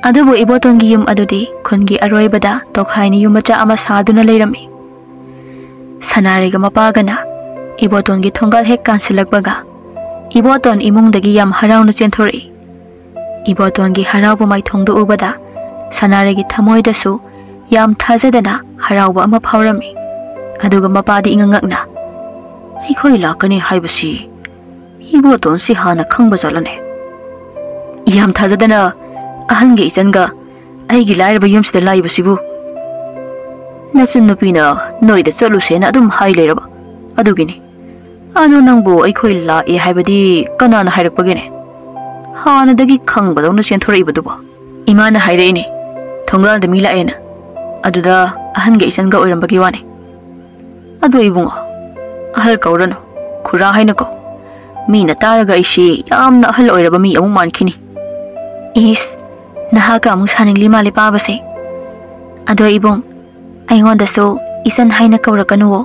ꯑꯗꯨꯕꯨ ꯏꯕꯣꯇꯣꯟꯒꯤ ꯌꯨꯝ ꯑꯗꯨꯗꯤ ꯈꯨꯟꯒꯤ ꯑꯔꯣꯏꯕꯗ ꯇꯣꯈꯥꯏꯅ ꯌꯨꯝ ꯃꯆꯥ ꯑꯃ ꯁꯥꯗꯨꯅ ꯂꯩꯔꯝꯃꯤ꯫ ꯁꯅꯥꯔꯩꯒ ꯃꯄꯥꯒꯅ ꯏꯕꯣꯇꯣꯟꯒꯤ ꯊꯣꯡꯒꯥꯜ ꯍꯦꯛ ꯀꯥꯟꯁꯤꯜꯂꯛꯄꯒ, ꯏꯕꯣꯇꯣꯟ ꯏꯃꯨꯡꯗꯒꯤ ꯌꯥꯝ ꯍꯔꯥꯎꯅ ꯆꯦꯟꯊꯣꯔꯛꯏ꯫ ꯏꯕꯣꯇꯣꯟꯒꯤ ꯍꯔꯥꯎꯕ ꯃꯥꯏꯊꯣꯡꯗꯨ ꯎꯕꯗ ꯁꯅꯥꯔꯩꯒꯤ ꯊꯃꯣꯏꯗꯁꯨ ꯌꯥꯝ ꯊꯥꯖꯗꯅ ꯍꯔꯥꯎꯕ ꯑꯃ ꯐꯥꯎꯔꯝꯃꯤ꯫ ꯑꯗꯨꯒ ꯃꯄꯥꯗꯤ ꯏꯉꯛ ꯉꯛꯅ, "ꯑꯩꯈꯣꯏ ꯂꯥꯛꯀꯅꯤ ꯍꯥꯏꯕꯁꯤ ꯏꯕꯣꯇꯣꯟꯁꯤ ꯍꯥꯟꯅ ꯈꯪꯕ ꯖꯥꯠꯂꯅꯦ? ꯌꯥꯝ ꯊꯥꯖꯗꯅ ꯑꯍꯟꯒ ꯏꯆꯟꯒ ꯑꯩꯒꯤ ꯂꯥꯏꯔꯕ ꯌꯨꯝꯁꯤꯗ ꯂꯥꯛꯏꯕꯁꯤꯕꯨ?" "ꯅꯆꯟꯅꯨꯄꯤꯅ ꯅꯣꯏꯗ ꯆꯠꯂꯨꯁꯦꯅ ꯑꯗꯨꯝ ꯍꯥꯏ ꯂꯩꯔꯕ ꯑꯗꯨꯒꯤꯅꯤ꯫ ꯑꯗꯣ ꯅꯪꯕꯨ ꯑꯩꯈꯣꯏ ꯂꯥꯛꯑꯦ ꯍꯥꯏꯕꯗꯤ ꯀꯅꯥꯅ ꯍꯥꯏꯔꯛꯄꯒꯦꯅꯦ? ꯍꯥꯟꯅꯗꯒꯤ ꯈꯪꯕꯗꯧꯅ ꯆꯦꯟꯊꯣꯔꯛꯏꯕꯗꯨꯕꯣ?" "ꯏꯃꯥꯅ ꯍꯥꯏꯔꯛꯏꯅꯦ, ꯊꯣꯡꯒꯥꯜꯗ ꯃꯤ ꯂꯥꯛꯑꯦꯅ꯫ ꯑꯗꯨꯗ ꯑꯍꯟꯒ ꯏꯆꯟꯒ ꯑꯣꯏꯔꯝꯕꯒꯤ ꯋꯥꯅꯤ꯫ ꯑꯗꯣ ꯏꯕꯨꯡꯉꯣ, ꯑꯍꯜ ꯀꯧꯔꯅꯨ, ꯈꯨꯔꯥ ꯍꯥꯏꯅ ꯀꯧ꯫ ꯃꯤꯅ ꯇꯥꯔꯒ ꯑꯩꯁꯤ ꯌꯥꯝꯅ ꯑꯍꯜ ꯑꯣꯏꯔꯕ ꯃꯤ ꯑꯃꯨꯛ ꯃꯥꯟꯈꯤꯅꯤ꯫" "ꯏꯁ, ꯅꯍꯥꯒ ꯑꯃꯨꯛ ꯁꯥꯅꯤꯡꯂꯤ ꯃꯥꯜꯂꯦ ꯄꯥꯕꯁꯦ꯫ ꯑꯗꯣ ꯏꯕꯨꯡ, ꯑꯩꯉꯣꯟꯗꯁꯨ ꯏꯆꯟ ꯍꯥꯏꯅ ꯀꯧꯔꯛꯀꯅꯨꯋꯣ,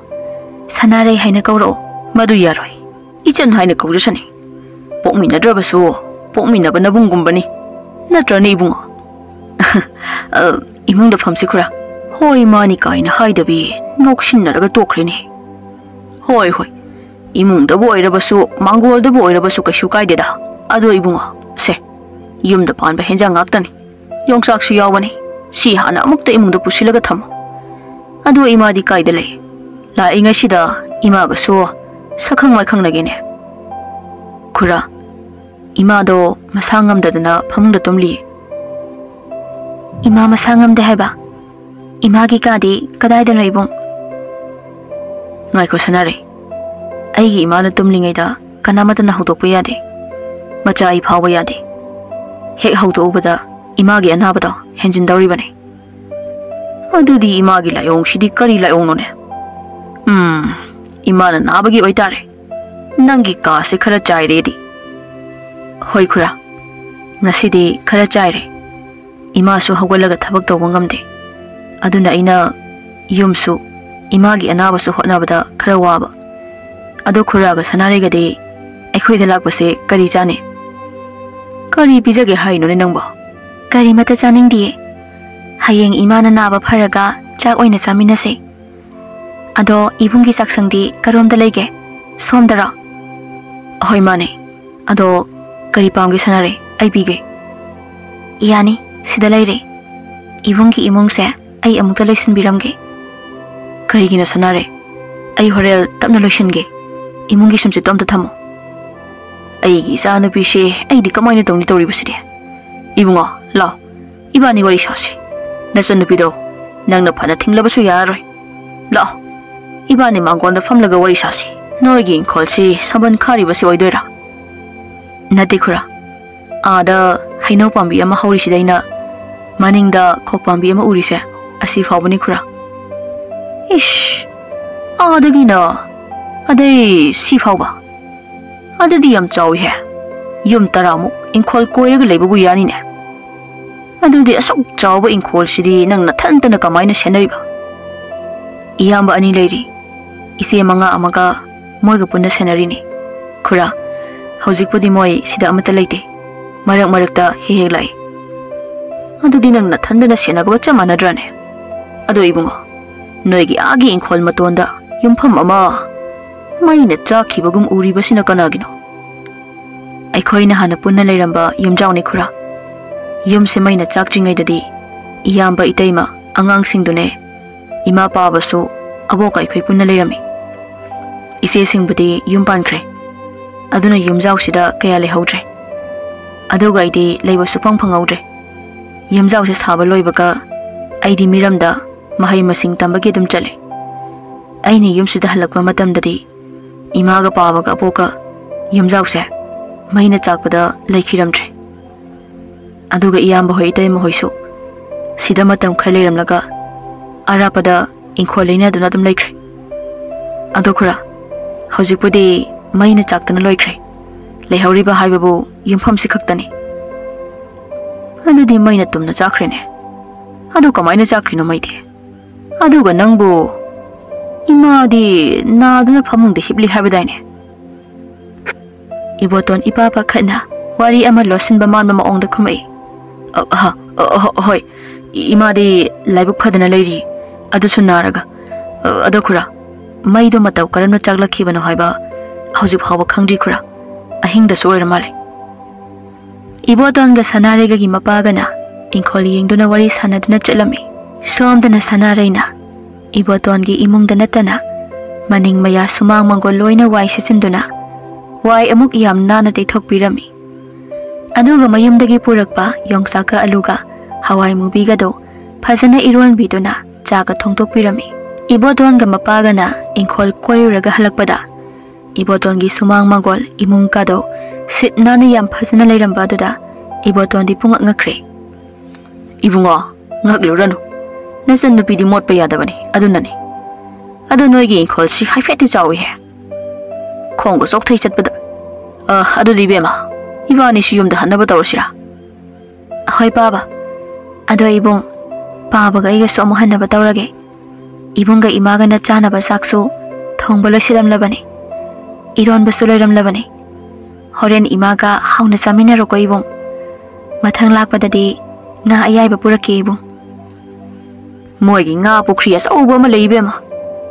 ꯁꯅꯥꯔꯩ ꯍꯥꯏꯅ ꯀꯧꯔꯛꯑꯣ꯫" "ꯃꯗꯨ ꯌꯥꯔꯣꯏ, ꯏꯆꯟ ꯍꯥꯏꯅ ꯀꯧꯖꯁꯅꯤ꯫ ꯄꯣꯛꯃꯤꯟꯅꯗ꯭ꯔꯕꯁꯨ ꯄꯣꯛꯃꯤꯟꯅꯕ ꯅꯕꯨꯡꯒꯨꯝꯕꯅꯤ꯫ ꯅꯠꯇ꯭ꯔꯅꯦ ꯏꯕꯨꯡꯉꯣ? ꯑ, ꯏꯃꯨꯡꯗ ꯐꯝꯁꯤ ꯈꯨꯔꯥ꯫ ꯍꯣꯏ, ꯃꯥꯅꯤ ꯀꯥꯏꯅ ꯍꯥꯏꯗꯕꯤ ꯅꯣꯛꯁꯤꯟꯅꯔꯒ ꯇꯣꯛꯈ꯭ꯔꯦꯅꯦ꯫ ꯍꯣꯏ, ꯍꯣꯏ, ꯏꯃꯨꯡꯗꯕꯨ ꯑꯣꯏꯔꯕꯁꯨ, ꯃꯥꯡꯒꯣꯜꯗꯕꯨ ꯑꯣꯏꯔꯕꯁꯨ ꯀꯩꯁꯨ ꯀꯥꯏꯗꯦꯗ꯫ ꯑꯗꯣ ꯏꯕꯨꯡꯉꯣ, ꯁꯦ, ꯌꯨꯝꯗ ꯄꯥꯟꯕ ꯍꯦꯟꯖꯥꯡ ꯉꯥꯛꯇꯅꯤ꯫ ꯌꯣꯡꯆꯥꯛꯁꯨ ꯌꯥꯎꯕꯅꯤ꯫ ꯁꯤ ꯍꯥꯟꯅ ꯑꯃꯨꯛꯇ ꯏꯃꯨꯡꯗ ꯄꯨꯁꯤꯜꯂꯒ ꯊꯝꯃꯨ꯫ ꯑꯗꯣ ꯏꯃꯥꯗꯤ ꯀꯥꯏꯗ ꯂꯩ? ꯂꯥꯛꯏꯉꯩꯁꯤꯗ ꯏꯃꯥꯒꯁꯨ ꯁꯛꯈꯪ ꯃꯥꯏꯈꯪꯅꯒꯦꯅꯦ꯫ ꯈꯨꯔꯥ, ꯏꯃꯥꯗꯣ ꯃꯁꯥ ꯉꯝꯗꯗꯅ ꯐꯃꯨꯡꯗ ꯇꯨꯝꯂꯤ꯫ ꯏꯃꯥ ꯃꯁꯥ ꯉꯝꯗꯦ ꯍꯥꯏꯕ? ꯏꯃꯥꯒꯤ ꯀꯥꯗꯤ ꯀꯗꯥꯏꯗꯅꯣ ꯏꯕꯨꯡ? ꯉꯥꯏꯈꯣ ꯁꯅꯥꯔꯩ, ꯑꯩꯒꯤ ꯏꯃꯥꯅ ꯇꯨꯝꯂꯤꯉꯩꯗ ꯀꯅꯥꯃꯠꯇꯅ ꯍꯧꯗꯣꯛꯄ ꯌꯥꯗꯦ꯫ ꯃꯆꯥ ꯑꯩ ꯐꯥꯎꯕ ꯌꯥꯗꯦ꯫ ꯍꯦꯛ ꯍꯧꯗꯣꯛꯎꯕꯗ ꯏꯃꯥꯒꯤ ꯑꯅꯥꯕꯗꯣ ꯍꯦꯟꯖꯤꯟꯗꯧꯔꯤꯕꯅꯤ꯫ ꯑꯗꯨꯗꯤ ꯏꯃꯥꯒꯤ ꯂꯥꯏꯑꯣꯡꯁꯤꯗꯤ ꯀꯔꯤ ꯂꯥꯏꯑꯣꯡꯅꯣꯅꯦ? ꯎꯝ, ꯏꯃꯥꯅ ꯅꯥꯕꯒꯤ ꯑꯣꯏꯇꯥꯔꯦ꯫ ꯅꯪꯒꯤ ꯀꯥꯁꯦ ꯈꯔ ꯆꯥꯏꯔꯦꯗꯤ꯫ ꯍꯣꯏ ꯈꯨꯔꯥ, ꯉꯁꯤꯗꯤ ꯈꯔ ꯆꯥꯏꯔꯦ꯫ ꯏꯃꯥꯁꯨ ꯍꯧꯒꯠꯂꯒ ꯊꯕꯛ ꯇꯧꯕ ꯉꯝꯗꯦ꯫ ꯑꯗꯨꯅ ꯑꯩꯅ ꯌꯨꯝꯁꯨ, ꯏꯃꯥꯒꯤ ꯑꯅꯥꯕꯁꯨ ꯍꯣꯠꯅꯕꯗ ꯈꯔ ꯋꯥꯕ꯫ ꯑꯗꯣ ꯈꯨꯔꯥꯒ ꯁꯅꯥꯔꯩꯒꯗꯤ ꯑꯩꯈꯣꯏꯗ ꯂꯥꯛꯄꯁꯦ ꯀꯔꯤ ꯆꯥꯅꯤ? ꯀꯔꯤ ꯄꯤꯖꯒꯦ ꯍꯥꯏꯅꯣꯅꯦ ꯅꯪꯕꯣ? ꯀꯔꯤꯃꯠꯇ ꯆꯥꯅꯤꯡꯗꯤꯌꯦ꯫ ꯍꯌꯦꯡ ꯏꯃꯥꯅ ꯅꯥꯕ ꯐꯔꯒ ꯆꯥꯛ ꯑꯣꯏꯅ ꯆꯥꯃꯤꯟꯅꯁꯦ꯫ ꯑꯗꯣ ꯏꯕꯨꯡꯒꯤ ꯆꯥꯛꯁꯪꯗꯤ ꯀꯔꯣꯝꯗ ꯂꯩꯒꯦ? ꯁꯣꯝꯗꯔꯣ? ꯍꯣꯏ, ꯃꯥꯅꯦ꯫ ꯑꯗꯣ ꯀꯔꯤ ꯄꯥꯝꯒꯦ ꯁꯅꯥꯔꯩ? ꯑꯩ ꯄꯤꯒꯦ꯫ ꯌꯥꯅꯤ, ꯁꯤꯗ ꯂꯩꯔꯦ꯫ ꯏꯕꯨꯡꯒꯤ ꯏꯃꯨꯡꯁꯦ ꯑꯩ ꯑꯃꯨꯛꯇ ꯂꯣꯏꯁꯤꯟꯕꯤꯔꯝꯒꯦ꯫ ꯀꯔꯤꯒꯤꯅꯣ ꯁꯅꯥꯔꯩ? ꯑꯩ ꯍꯣꯔꯦꯟ ꯇꯞꯅ ꯂꯣꯏꯁꯤꯟꯒꯦ꯫ ꯏꯃꯨꯡꯒꯤ ꯁꯨꯝꯆꯤꯠꯇꯣ ꯑꯝꯇ ꯊꯝꯃꯣ꯫ ꯑꯩꯒꯤ ꯏꯆꯥ ꯅꯨꯄꯤꯁꯦ ꯑꯩꯗꯤ ꯀꯃꯥꯏꯅ ꯇꯧꯅꯤ ꯇꯧꯔꯤꯕꯁꯤꯗꯤ? ꯏꯕꯨꯡꯉꯣ, ꯂꯥꯎ, ꯏꯕꯥꯅꯤ ꯋꯥꯔꯤ ꯁꯥꯁꯤ꯫ ꯅꯆꯟꯅꯨꯄꯤꯗꯣ ꯅꯪꯅ ꯐꯅ ꯊꯤꯡꯂꯕꯁꯨ ꯌꯥꯔꯔꯣꯏ꯫ ꯂꯥꯎ, ꯏꯕꯥꯅꯤ ꯃꯥꯡꯒꯣꯟꯗ ꯐꯝꯂꯒ ꯋꯥꯔꯤ ꯁꯥꯁꯤ꯫ ꯅꯣꯏꯒꯤ ꯏꯪꯈꯣꯜꯁꯤ ꯁꯝꯕꯟ ꯈꯥꯔꯤꯕꯁꯤ ꯑꯣꯏꯗꯣꯏꯔꯥ? ꯅꯠꯇꯦ ꯈꯨꯔꯥ, ꯑꯥꯗ ꯍꯩꯅꯧ ꯄꯥꯝꯕꯤ ꯑꯃ ꯍꯧꯔꯤꯁꯤꯗꯩꯅ ꯃꯅꯤꯡꯗ ꯈꯣꯛ ꯄꯥꯝꯕꯤ ꯑꯃ ꯎꯔꯤꯁꯦ, ꯑꯁꯤ ꯐꯥꯎꯕꯅꯤ ꯈꯨꯔꯥ꯫ ꯏꯁ, ꯑꯥꯗꯒꯤꯅ ꯑꯗꯩ ꯁꯤ ꯐꯥꯎꯕ? ꯑꯗꯨꯗꯤ ꯌꯥꯝ ꯆꯥꯎꯏꯍꯦ꯫ ꯌꯨꯝ ꯇꯔꯥꯃꯨꯛ ꯏꯪꯈꯣꯜ ꯀꯣꯏꯔꯒ ꯂꯩꯕꯕꯨ ꯌꯥꯅꯤꯅꯦ꯫ ꯑꯗꯨꯗꯤ ꯑꯁꯨꯛ ꯆꯥꯎꯕ ꯏꯪꯈꯣꯜꯁꯤꯗꯤ ꯅꯪ ꯅꯊꯟꯇꯅ ꯀꯃꯥꯏꯅ ꯁꯦꯟꯅꯔꯤꯕ? ꯏꯌꯥꯝꯕ ꯑꯅꯤ ꯂꯩꯔꯤ꯫ ꯏꯆꯦ ꯃꯉꯥ ꯑꯃꯒ ꯃꯣꯏꯒ ꯄꯨꯟꯅ ꯁꯦꯟꯅꯔꯤꯅꯤ꯫ ꯈꯨꯔꯥ, ꯍꯧꯖꯤꯛꯄꯨꯗꯤ ꯃꯣꯏ ꯁꯤꯗ ꯑꯃꯠꯇ ꯂꯩꯇꯦ꯫ ꯃꯔꯛ ꯃꯔꯛꯇ ꯍꯦꯛ ꯍꯦꯛ ꯂꯥꯛꯏ꯫ ꯑꯗꯨꯗꯤ ꯅꯪ ꯅꯊꯟꯗꯅ ꯁꯦꯟꯅꯕꯒ ꯆꯞ ꯃꯥꯟꯅꯗ꯭ꯔꯅꯦ? ꯑꯗꯣ ꯏꯕꯨꯡꯉꯣ, ꯅꯣꯏꯒꯤ ꯑꯥꯒꯤ ꯏꯪꯈꯣꯜ ꯃꯇꯣꯟꯗ ꯌꯨꯝꯐꯝ ꯑꯃ ꯃꯩꯅ ꯆꯥꯛꯈꯤꯕꯒꯨꯝ ꯎꯔꯤꯕꯁꯤꯅ ꯀꯅꯥꯒꯤꯅꯣ? ꯑꯩꯈꯣꯏꯅ ꯍꯥꯟꯅ ꯄꯨꯟꯅ ꯂꯩꯔꯝꯕ ꯌꯨꯝꯖꯥꯎꯅꯤ ꯈꯨꯔꯥ꯫ ꯌꯨꯝꯁꯦ ꯃꯩꯅ ꯆꯥꯛꯇ꯭ꯔꯤꯉꯩꯗꯗꯤ ꯏꯌꯥꯝꯕ, ꯏꯇꯩꯃ, ꯑꯉꯥꯡꯁꯤꯡꯗꯨꯅꯦ, ꯏꯃꯥ ꯄꯥꯕꯁꯨ ꯑꯕꯣꯛꯀ ꯑꯩꯈꯣꯏ ꯄꯨꯟꯅ ꯂꯩꯔꯝꯃꯤ꯫ ꯏꯆꯦꯁꯤꯡꯕꯨꯗꯤ ꯌꯨꯝ ꯄꯥꯟꯈ꯭ꯔꯦ꯫ ꯑꯗꯨꯅ ꯌꯨꯝꯖꯥꯎꯁꯤꯗ ꯀꯌꯥ ꯂꯩꯍꯧꯗ꯭ꯔꯦ꯫ ꯑꯗꯨꯒ ꯑꯩꯗꯤ ꯂꯩꯕ ꯁꯨꯐꯪ ꯐꯪꯍꯧꯗ꯭ꯔꯦ꯫ ꯌꯨꯝꯖꯥꯎꯁꯦ ꯁꯥꯕ ꯂꯣꯏꯕꯒ ꯑꯩꯗꯤ ꯃꯤꯔꯝꯗ ꯃꯍꯩ ꯃꯁꯤꯡ ꯇꯝꯕꯒꯤ ꯑꯗꯨꯝ ꯆꯠꯂꯦ꯫ ꯑꯩꯅ ꯌꯨꯝꯁꯤꯗ ꯍꯜꯂꯛꯄ ꯃꯇꯝꯗꯗꯤ ꯏꯃꯥꯒ ꯄꯥꯕꯒ ꯑꯕꯣꯛꯀ ꯌꯨꯝꯖꯥꯎꯁꯦ ꯃꯩꯅ ꯆꯥꯛꯄꯗ ꯂꯩꯈꯤꯔꯝꯗ꯭ꯔꯦ꯫ ꯑꯗꯨꯒ ꯏꯌꯥꯝꯕ ꯍꯣꯏ, ꯏꯇꯩꯃ ꯍꯣꯏꯁꯨ ꯁꯤꯗ ꯃꯇꯝ ꯈꯔ ꯂꯩꯔꯝꯂꯒ ꯑꯔꯥꯞꯄꯗ ꯏꯪꯈꯣꯜ ꯂꯩꯅꯗꯨꯅ ꯑꯗꯨꯝ ꯂꯩꯈ꯭ꯔꯦ꯫ ꯑꯗꯣ ꯈꯨꯔꯥ, ꯍꯧꯖꯤꯛꯄꯨꯗꯤ ꯃꯩꯅ ꯆꯥꯛꯇꯅ ꯂꯣꯏꯈ꯭ꯔꯦ꯫ ꯂꯩꯍꯧꯔꯤꯕ ꯍꯥꯏꯕꯕꯨ ꯌꯨꯝꯐꯝꯁꯤ ꯈꯛꯇꯅꯤ꯫ ꯑꯗꯨꯗꯤ ꯃꯩꯅ ꯇꯨꯝꯅ ꯆꯥꯛꯈ꯭ꯔꯦꯅꯦ꯫ ꯑꯗꯨ ꯀꯃꯥꯏꯅ ꯆꯥꯛꯈ꯭ꯔꯤꯅꯣ ꯃꯩꯗꯤ? ꯑꯗꯨꯒ ꯅꯪꯕꯨ, ꯏꯃꯥꯗꯤ ꯅꯥꯗꯨꯅ ꯐꯃꯨꯡꯗ ꯍꯤꯞꯂꯤ ꯍꯥꯏꯕꯗꯥꯏꯅꯦ? ꯏꯕꯣꯇꯣꯟ ꯏꯄꯥ ꯄꯥꯈꯠꯅ ꯋꯥꯔꯤ ꯑꯃ ꯂꯣꯠꯁꯤꯟꯕ ꯃꯥꯟꯕ ꯃꯑꯣꯡꯗ ꯈꯨꯝꯃꯛꯏ꯫ "ꯑ, ꯑꯍ, ꯑ, ꯑꯍ, ꯍꯣꯏ, ꯏ-, ꯏꯃꯥꯗꯤ ꯂꯥꯏꯕꯛ ꯐꯗꯅ ꯂꯩꯔꯤ, ꯑꯗꯨꯁꯨ ꯅꯥꯔꯒ꯫ ꯑ, ꯑꯗꯣ ꯈꯨꯔꯥ, ꯃꯩꯗꯣ ꯃꯇꯧ ꯀꯔꯝꯅ ꯆꯥꯛꯂꯛꯈꯤꯕꯅꯣ ꯍꯥꯏꯕ ꯍꯧꯖꯤꯛ ꯐꯥꯎꯕ ꯈꯪꯗ꯭ꯔꯤ ꯈꯨꯔꯥ꯫ ꯑꯍꯤꯡꯗꯁꯨ ꯑꯣꯏꯔ ꯃꯥꯜꯂꯦ꯫" ꯏꯕꯣꯇꯣꯟꯒ ꯁꯅꯥꯔꯩꯒꯒꯤ ꯃꯄꯥꯒꯅ ꯏꯪꯈꯣꯜ ꯌꯦꯡꯗꯨꯅ ꯋꯥꯔꯤ ꯁꯥꯟꯅꯗꯨꯅ ꯆꯠꯂꯝꯃꯤ꯫ ꯁꯣꯝꯗꯅ ꯁꯅꯥꯔꯩꯅ ꯏꯕꯣꯇꯣꯟꯒꯤ ꯏꯃꯨꯡꯗ ꯅꯠꯇꯅ ꯃꯅꯤꯡ ꯃꯌꯥ ꯁꯨꯃꯥꯡ ꯃꯪꯒꯣꯜ ꯂꯣꯏꯅ ꯋꯥꯏ ꯁꯤꯠꯆꯤꯟꯗꯨꯅ ꯋꯥꯏ ꯑꯃꯨꯛ ꯌꯥꯝ ꯅꯥꯟꯅ ꯇꯩꯊꯣꯛꯄꯤꯔꯝꯃꯤ꯫ ꯑꯗꯨꯒ ꯃꯌꯨꯝꯗꯒꯤ ꯄꯨꯔꯛꯄ ꯌꯣꯡꯆꯥꯛꯀ ꯑꯂꯨꯒ ꯍꯋꯥꯏ ꯃꯨꯕꯤꯒꯗꯣ ꯐꯖꯅ ꯏꯔꯣꯟꯕꯤꯗꯨꯅ ꯆꯥꯒ ꯊꯣꯡꯗꯣꯛꯄꯤꯔꯝꯃꯤ꯫ ꯏꯕꯣꯇꯣꯟꯒ ꯃꯄꯥꯒꯅ ꯏꯪꯈꯣꯜ ꯀꯣꯏꯔꯨꯔꯒ ꯍꯜꯂꯛꯄꯗ ꯏꯕꯣꯇꯣꯟꯒꯤ ꯁꯨꯃꯥꯡ ꯃꯪꯒꯣꯜ ꯏꯃꯨꯡ ꯀꯥꯗꯣ ꯁꯤꯠ ꯅꯥꯟꯅ ꯌꯥꯝ ꯐꯖꯅ ꯂꯩꯔꯝꯕ ꯑꯗꯨꯗ ꯏꯕꯣꯇꯣꯟꯗꯤ ꯄꯨꯡꯉꯛ ꯉꯛꯈ꯭ꯔꯦ꯫ "ꯏꯕꯨꯡꯉꯣ, ꯉꯛꯂꯨꯔꯅꯨ꯫ ꯅꯆꯟ ꯅꯨꯄꯤꯗꯤ ꯃꯣꯠꯄ ꯌꯥꯗꯕꯅꯤ, ꯑꯗꯨꯅꯅꯤ꯫ ꯑꯗꯣ ꯅꯣꯏꯒꯤ ꯏꯪꯈꯣꯜꯁꯤ ꯍꯥꯏꯐꯦꯠꯇꯤ ꯆꯥꯎꯏꯍꯦ꯫ ꯈꯣꯡꯒ ꯆꯣꯛꯊꯩ ꯆꯠꯄꯗ꯫ ꯑ, ꯑꯗꯨꯗꯤ ꯏꯕꯦꯝꯃ, ꯏꯕꯥꯅꯤꯁꯨ ꯌꯨꯝꯗ ꯍꯟꯅꯕ ꯇꯧꯔꯁꯤꯔꯥ?" "ꯍꯣꯏ ꯄꯥꯕ꯫ ꯑꯗꯣ ꯏꯕꯨꯡ, ꯄꯥꯕꯒ ꯑꯩꯒꯁꯨ ꯑꯃꯨꯛ ꯍꯟꯅꯕ ꯇꯧꯔꯒꯦ꯫ ꯏꯕꯨꯡꯒ ꯏꯃꯥꯒꯅ ꯆꯥꯅꯕ ꯆꯥꯛꯁꯨ ꯊꯣꯡꯕ ꯂꯣꯏꯁꯤꯜꯂꯝꯂꯕꯅꯤ꯫ ꯏꯔꯣꯟꯕꯁꯨ ꯂꯣꯏꯔꯝꯂꯕꯅꯤ꯫" ꯍꯣꯔꯦꯟ ꯏꯃꯥꯒ ꯍꯥꯎꯅ ꯆꯥꯃꯤꯟꯅꯔꯣꯀꯣ ꯏꯕꯨꯡ꯫ ꯃꯊꯪ ꯂꯥꯛꯄꯗꯗꯤ ꯉꯥ ꯑꯌꯥꯏꯕ ꯄꯨꯔꯛꯀꯦ ꯏꯕꯨꯡ꯫ ꯃꯣꯏꯒꯤ ꯉꯥ ꯄꯨꯈ꯭ꯔꯤ ꯑꯆꯧꯕ ꯑꯃ ꯂꯩ ꯏꯕꯦꯝꯃ꯫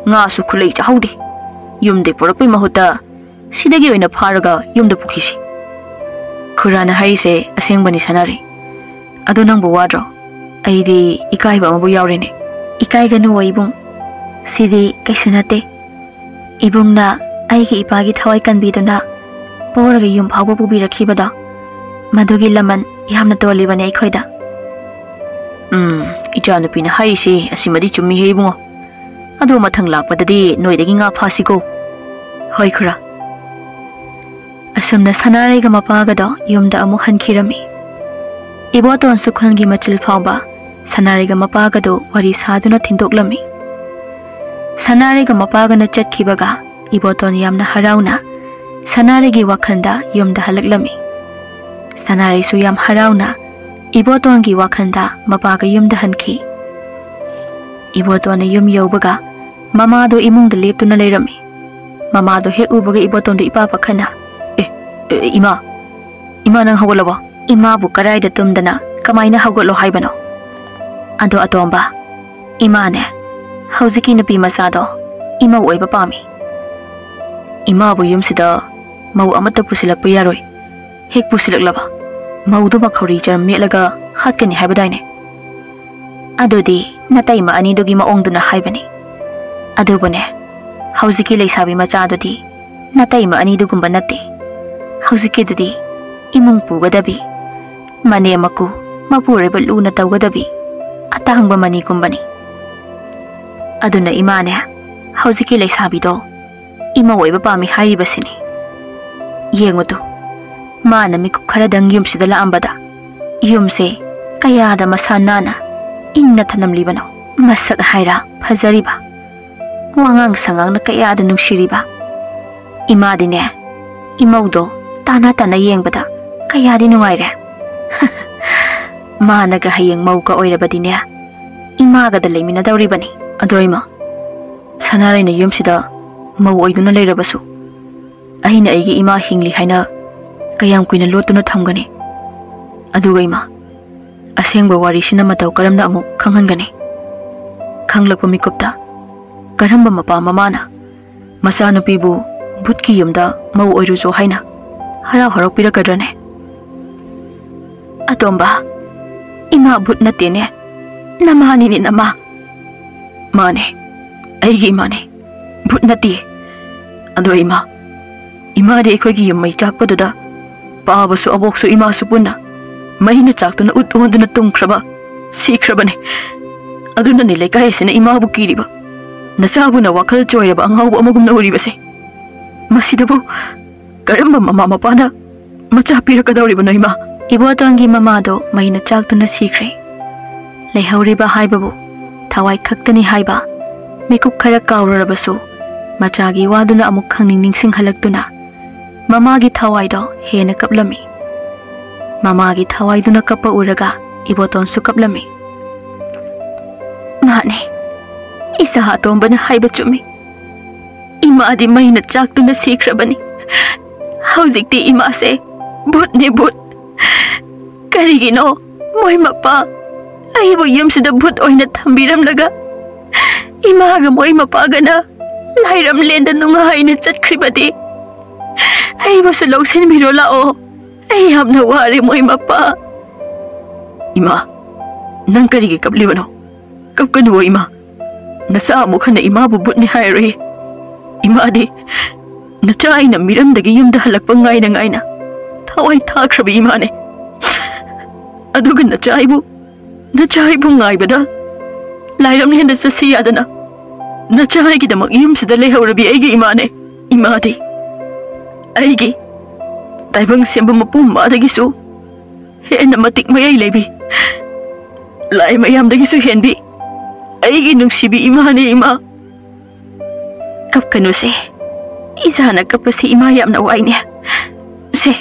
ꯉꯥꯁꯨ ꯈꯨꯂꯩ ꯆꯥꯍꯧꯗꯦ꯫ ꯌꯨꯝꯗꯩ ꯄꯨꯔꯛꯄꯩ ꯃꯍꯨꯠꯇ ꯁꯤꯗꯒꯤ ꯑꯣꯏꯅ ꯐꯥꯔꯒ ꯌꯨꯝꯗ ꯄꯨꯈꯤꯁꯤ꯫ ꯈꯨꯔꯥꯅ ꯍꯥꯏꯔꯤꯁꯦ ꯑꯁꯦꯡꯕꯅꯤ ꯁꯅꯥꯔꯩ꯫ ꯑꯗꯣ ꯅꯪꯕꯨ ꯋꯥꯗ꯭ꯔꯣ? ꯑꯩꯗꯤ ꯏꯀꯥꯏꯕ ꯑꯃꯕꯨ ꯌꯥꯎꯔꯦꯅꯦ꯫ ꯏꯀꯥꯏꯒꯅꯨꯋꯣ ꯏꯕꯨꯡ꯫ ꯁꯤꯗꯤ ꯀꯩꯁꯨ ꯅꯠꯇꯦ꯫ ꯏꯕꯨꯡꯅ ꯑꯩꯒꯤ ꯏꯄꯥꯒꯤ ꯊꯋꯥꯏ ꯀꯟꯕꯤꯗꯨꯅ ꯄꯣꯔꯒ ꯌꯨꯝ ꯐꯥꯎꯕ ꯄꯨꯕꯤꯔꯛꯈꯤꯕꯗꯣ, ꯃꯗꯨꯒꯤ ꯂꯃꯟ ꯌꯥꯝꯅ ꯇꯣꯜꯂꯤꯕꯅꯦ ꯑꯩꯈꯣꯏꯗ꯫ ꯎꯝ, ꯏꯆꯥꯅꯨꯄꯤꯅ ꯍꯥꯏꯔꯤꯁꯦ ꯑꯁꯤꯃꯗꯤ ꯆꯨꯝꯃꯤꯍꯦ ꯏꯕꯨꯡꯉꯣ꯫ ꯑꯗꯣ ꯃꯊꯪ ꯂꯥꯛꯄꯗꯗꯤ ꯅꯣꯏꯗꯒꯤ ꯉꯥ ꯐꯥꯁꯤꯀꯣ꯫ ꯍꯣꯏ ꯈꯨꯔꯥ꯫ ꯑꯁꯨꯝꯅ ꯁꯅꯥꯔꯩꯒ ꯃꯄꯥꯒꯗꯣ ꯌꯨꯝꯗ ꯑꯃꯨꯛ ꯍꯟꯈꯤꯔꯝꯃꯤ꯫ ꯏꯕꯣꯇꯣꯟꯁꯨ ꯈꯨꯟꯒꯤ ꯃꯆꯤꯜ ꯐꯥꯎꯕ ꯁꯅꯥꯔꯩꯒ ꯃꯄꯥꯒꯗꯣ ꯋꯥꯔꯤ ꯁꯥꯗꯨꯅ ꯊꯤꯟꯗꯣꯛꯂꯝꯃꯤ꯫ ꯁꯅꯥꯔꯩꯒ ꯃꯄꯥꯒꯅ ꯆꯠꯈꯤꯕꯒ ꯏꯕꯣꯇꯣꯟ ꯌꯥꯝꯅ ꯍꯔꯥꯎꯅ ꯁꯅꯥꯔꯩꯒꯤ ꯋꯥꯈꯜꯗ ꯌꯨꯝꯗ ꯍꯜꯂꯛꯂꯝꯃꯤ꯫ ꯁꯅꯥꯔꯩꯁꯨ ꯌꯥꯝ ꯍꯔꯥꯎꯅ ꯏꯕꯣꯇꯣꯟꯒꯤ ꯋꯥꯈꯜꯗ ꯃꯄꯥꯒ ꯌꯨꯝꯗ ꯍꯟꯈꯤ꯫ ꯏꯕꯣꯇꯣꯟꯅ ꯌꯨꯝ ꯌꯧꯕꯒ ꯃꯃꯥꯗꯣ ꯏꯃꯨꯡꯗ ꯂꯦꯞꯇꯨꯅ ꯂꯩꯔꯝꯃꯤ꯫ ꯃꯃꯥꯗꯣ ꯍꯦꯛ ꯎꯕꯒ ꯏꯕꯣꯇꯣꯟꯗꯣ ꯏꯄꯥ ꯄꯥꯈꯠꯅ, "ꯑꯦ, ꯑꯦ, ꯏꯃꯥ, ꯏꯃꯥ ꯅꯪ ꯍꯧꯒꯠꯂꯕꯣ?" ꯏꯃꯥꯕꯨ ꯀꯔꯥꯏꯗ ꯇꯨꯝꯗꯅ ꯀꯃꯥꯏꯅ ꯍꯧꯒꯠꯂꯣ ꯍꯥꯏꯕꯅꯣ? ꯑꯗꯣ ꯑꯇꯣꯝꯕ, ꯏꯃꯥꯅꯦ, ꯍꯧꯖꯤꯛꯀꯤ ꯅꯨꯄꯤ ꯃꯆꯥꯗꯣ ꯏꯃꯧ ꯑꯣꯏꯕ ꯄꯥꯝꯃꯤ꯫ ꯏꯃꯥꯕꯨ ꯌꯨꯝꯁꯤꯗ ꯃꯧ ꯑꯃꯠꯇ ꯄꯨꯁꯤꯜꯂꯛꯄ ꯌꯥꯔꯣꯏ꯫ ꯍꯦꯛ ꯄꯨꯁꯤꯜꯂꯛꯂꯕ ꯃꯧꯗꯨ ꯃꯈꯧꯔꯤ ꯆꯔꯝ ꯃꯦꯠꯂꯒ ꯍꯥꯠꯀꯅꯤ ꯍꯥꯏꯕꯗꯥꯏꯅꯦ? ꯑꯗꯨꯗꯤ ꯅꯇꯩꯃ ꯑꯅꯤꯗꯨꯒꯤ ꯃꯑꯣꯡꯗꯨꯅ ꯍꯥꯏꯕꯅꯤ꯫ ꯑꯗꯨꯕꯨꯅꯦ, ꯍꯧꯖꯤꯛꯀꯤ ꯂꯩꯁꯥꯕꯤ ꯃꯆꯥꯗꯨꯗꯤ ꯅꯇꯩꯃ ꯑꯅꯤꯗꯨꯒꯨꯝꯕ ꯅꯠꯇꯦ꯫ ꯍꯧꯖꯤꯛꯀꯤꯗꯨꯗꯤ ꯏꯃꯨꯡ ꯄꯨꯒꯗꯕꯤ, ꯃꯅꯦꯝ ꯃꯀꯨ, ꯃꯄꯨꯔꯣꯏꯕ ꯂꯨꯅ ꯇꯧꯒꯗꯕꯤ, ꯑꯇꯥꯡꯕ ꯃꯅꯤꯒꯨꯝꯕꯅꯤ꯫ ꯑꯗꯨꯅ ꯏꯃꯥꯅꯦ, ꯍꯧꯖꯤꯛꯀꯤ ꯂꯩꯁꯥꯕꯤꯗꯣ ꯏꯃꯧ ꯑꯣꯏꯕ ꯄꯥꯝꯃꯤ ꯍꯥꯏꯔꯤꯕꯁꯤꯅꯤ꯫ ꯌꯦꯡꯉꯨꯇꯨ, ꯃꯥꯅ ꯃꯤꯀꯨꯞ ꯈꯔꯗꯪ ꯌꯨꯝꯁꯤꯗ ꯂꯥꯛꯑꯝꯕꯗ ꯌꯨꯝꯁꯦ ꯀꯌꯥꯗ ꯃꯁꯥ ꯅꯥꯟꯅ ꯏꯪꯅ ꯊꯅꯝꯂꯤꯕꯅꯣ꯫ ꯃꯁꯛ ꯍꯥꯏꯔ ꯐꯖꯔꯤꯕ, ꯋꯥꯉꯥꯡ ꯁꯉꯥꯡꯅ ꯀꯌꯥꯗ ꯅꯨꯡꯁꯤꯔꯤꯕ꯫ ꯏꯃꯥꯗꯤꯅꯦ, ꯏꯃꯧꯗꯣ ꯇꯥꯅ ꯇꯥꯅ ꯌꯦꯡꯕꯗ ꯀꯌꯥꯗꯤ ꯅꯨꯡꯉꯥꯏꯔꯦ꯫ ꯃꯥꯅꯒ ꯍꯌꯦꯡ ꯃꯧꯒ ꯑꯣꯏꯔꯕꯗꯤꯅꯦ, ꯏꯃꯥꯒꯗ ꯂꯩꯃꯤꯟꯅꯗꯧꯔꯤꯕꯅꯤ꯫ ꯑꯗꯣ ꯏꯃꯥ, ꯁꯅꯥꯔꯩꯅ ꯌꯨꯝꯁꯤꯗ ꯃꯧ ꯑꯣꯏꯗꯨꯅ ꯂꯩꯔꯕꯁꯨ, ꯑꯩꯅ ꯑꯩꯒꯤ ꯏꯃꯥ ꯍꯤꯡꯂꯤ ꯍꯥꯏꯅ ꯀꯌꯥꯝ ꯀꯨꯏꯅ ꯂꯣꯠꯇꯨꯅ ꯊꯝꯒꯅꯤ? ꯑꯗꯨꯒ ꯏꯃꯥ, ꯑꯁꯦꯡꯕ ꯋꯥꯔꯤꯁꯤꯅ ꯃꯇꯧ ꯀꯔꯝꯅ ꯑꯃꯨꯛ ꯈꯪꯍꯟꯒꯅꯤ? ꯈꯪꯂꯛꯄ ꯃꯤꯀꯨꯞꯇ ꯀꯔꯝꯕ ꯃꯄꯥ ꯃꯃꯥꯅ ꯃꯆꯥꯅꯨꯄꯤꯕꯨ ꯚꯨꯠꯀꯤ ꯌꯨꯝꯗ ꯃꯧ ꯑꯣꯏꯔꯨꯆꯣ ꯍꯥꯏꯅ ꯍꯔꯥꯎ ꯍꯔꯥꯎ ꯄꯤꯔꯛꯀꯗ꯭ꯔꯅꯦ? ꯑꯇꯣꯝꯕ, ꯏꯃꯥ ꯚꯨꯠ ꯅꯠꯇꯦꯅꯦ, ꯅꯃꯥꯅꯤꯅꯦ, ꯅꯃꯥ꯫ ꯃꯥꯅꯦ, ꯑꯩꯒꯤ ꯏꯃꯥꯅꯦ, ꯚꯨꯠ ꯅꯠꯇꯦ꯫ ꯑꯗꯣ ꯏꯃꯥ, ꯏꯃꯥꯗꯤ ꯑꯩꯈꯣꯏꯒꯤ ꯌꯨꯝ ꯃꯩ ꯆꯥꯛꯄꯗꯨꯗ ꯄꯥꯕꯁꯨ ꯑꯕꯣꯛꯁꯨ ꯏꯃꯥꯁꯨ ꯄꯨꯟꯅ ꯃꯩꯅ ꯆꯥꯛꯇꯨꯅ ꯎꯠ ꯑꯣꯟꯗꯨꯅ ꯇꯨꯝꯈ꯭ꯔꯕ, ꯁꯤꯈ꯭ꯔꯕꯅꯦ꯫ ꯑꯗꯨꯅꯅꯦ ꯂꯩꯀꯥꯏ ꯑꯁꯤꯅ ꯏꯃꯥꯕꯨ ꯀꯤꯔꯤꯕ꯫ ꯅꯆꯥꯕꯨꯅ ꯋꯥꯈꯜ ꯆꯣꯏꯔꯕ ꯑꯉꯥꯎꯕ ꯑꯃꯒꯨꯝꯅ ꯎꯔꯤꯕꯁꯦ꯫ ꯃꯁꯤꯗꯕꯨ ꯀꯔꯝꯕ ꯃꯃꯥ ꯃꯄꯥꯅ ꯃꯆꯥ ꯄꯤꯔꯛꯀꯗꯧꯔꯤꯕꯅꯣ, ꯏꯃꯥ? ꯏꯕꯣꯇꯣꯟꯒꯤ ꯃꯃꯥꯗꯣ ꯃꯩꯅ ꯆꯥꯛꯇꯨꯅ ꯁꯤꯈ꯭ꯔꯦ꯫ ꯂꯩꯍꯧꯔꯤꯕ ꯍꯥꯏꯕꯕꯨ ꯊꯋꯥꯏ ꯈꯛꯇꯅꯤ ꯍꯥꯏꯕ ꯃꯤꯀꯨꯞ ꯈꯔ ꯀꯥꯎꯔꯨꯔꯕꯁꯨ, ꯃꯆꯥꯒꯤ ꯋꯥꯗꯨꯅ ꯑꯃꯨꯛ ꯈꯪꯅꯤꯡ ꯅꯤꯡꯁꯤꯡꯍꯜꯂꯛꯇꯨꯅ ꯃꯃꯥꯒꯤ ꯊꯋꯥꯏꯗꯣ ꯍꯦꯟꯅ ꯀꯞꯂꯝꯃꯤ꯫ ꯃꯃꯥꯒꯤ ꯊꯋꯥꯏꯗꯨꯅ ꯀꯞꯄ ꯎꯔꯒ ꯏꯕꯣꯇꯣꯟꯁꯨ ꯀꯞꯂꯝꯃꯤ꯫ ꯃꯥꯅꯦ, ꯏꯆꯥ ꯑꯇꯣꯝꯕꯅ ꯍꯥꯏꯕ ꯆꯨꯝꯃꯤ꯫ ꯏꯃꯥꯗꯤ ꯃꯩꯅ ꯆꯥꯛꯇꯨꯅ ꯁꯤꯈ꯭ꯔꯕꯅꯤ꯫ ꯍꯧꯖꯤꯛꯇꯤ ꯏꯃꯥꯁꯦ ꯚꯨꯠꯅꯦ, ꯚꯨꯠ꯫ ꯀꯔꯤꯒꯤꯅꯣ ꯃꯣꯏ ꯃꯄꯥ ꯑꯩꯕꯨ ꯌꯨꯝꯁꯤꯗ ꯚꯨꯠ ꯑꯣꯏꯅ ꯊꯝꯕꯤꯔꯝꯂꯒ ꯏꯃꯥꯒ ꯃꯣꯏ ꯃꯄꯥꯒꯅ ꯂꯥꯏꯔꯝꯂꯦꯟꯗ ꯅꯨꯡꯉꯥꯏꯅ ꯆꯠꯈ꯭ꯔꯤꯕꯗꯤ? ꯑꯩꯕꯨꯁꯨ ꯂꯧꯁꯤꯟꯕꯤꯔꯣ ꯂꯥꯛꯑꯣ꯫ ꯑꯩ ꯌꯥꯝꯅ ꯋꯥꯔꯦ ꯃꯣꯏ ꯃꯄꯥ꯫ ꯏꯃꯥ, ꯅꯪ ꯀꯔꯤꯒꯤ ꯀꯞꯂꯤꯕꯅꯣ? ꯀꯞꯀꯅꯨꯋꯣ ꯏꯃꯥ꯫ ꯅꯆꯥ ꯑꯃꯨꯛ ꯍꯟꯅ ꯏꯃꯥꯕꯨ ꯚꯨꯠꯅꯤ ꯍꯥꯏꯔꯣꯏ꯫ ꯏꯃꯥꯗꯤ ꯅꯆꯥ ꯑꯩꯅ ꯃꯤꯔꯝꯗꯒꯤ ꯌꯨꯝꯗ ꯍꯜꯂꯛꯄ ꯉꯥꯏꯅ ꯉꯥꯏꯅ ꯊꯋꯥꯏ ꯊꯥꯈ꯭ꯔꯕ ꯏꯃꯥꯅꯦ꯫ ꯑꯗꯨꯒ ꯅꯆꯥ ꯑꯩꯕꯨ, ꯅꯆꯥ ꯑꯩꯕꯨ ꯉꯥꯏꯕꯗ ꯂꯥꯏꯔꯝꯂꯦꯟꯗ ꯆꯠꯁꯤ ꯌꯥꯗꯅ ꯅꯆꯥ ꯑꯩꯒꯤꯗꯃꯛ ꯌꯨꯝꯁꯤꯗ ꯂꯩꯍꯧꯔꯕꯤ ꯑꯩꯒꯤ ꯏꯃꯥꯅꯦ꯫ ꯏꯃꯥꯗꯤ ꯑꯩꯒꯤ ꯇꯥꯏꯕꯪ ꯁꯦꯝꯕ ꯃꯄꯨ ꯃꯃꯥꯗꯒꯤꯁꯨ ꯍꯦꯟꯅ ꯃꯇꯤꯛ ꯃꯌꯥꯏ ꯂꯩꯕꯤ, ꯂꯥꯏ ꯃꯌꯥꯝꯗꯒꯤꯁꯨ ꯍꯦꯟꯕꯤ ꯑꯩꯒꯤ ꯅꯨꯡꯁꯤꯕꯤ ꯏꯃꯥꯅꯦ, ꯏꯃꯥ꯫ ꯀꯞꯀꯅꯨꯁꯦ꯫ ꯏꯆꯥꯅ ꯀꯞꯄꯁꯤ ꯏꯃꯥ ꯌꯥꯝꯅ ꯋꯥꯏꯅꯦ꯫ ꯁꯦ,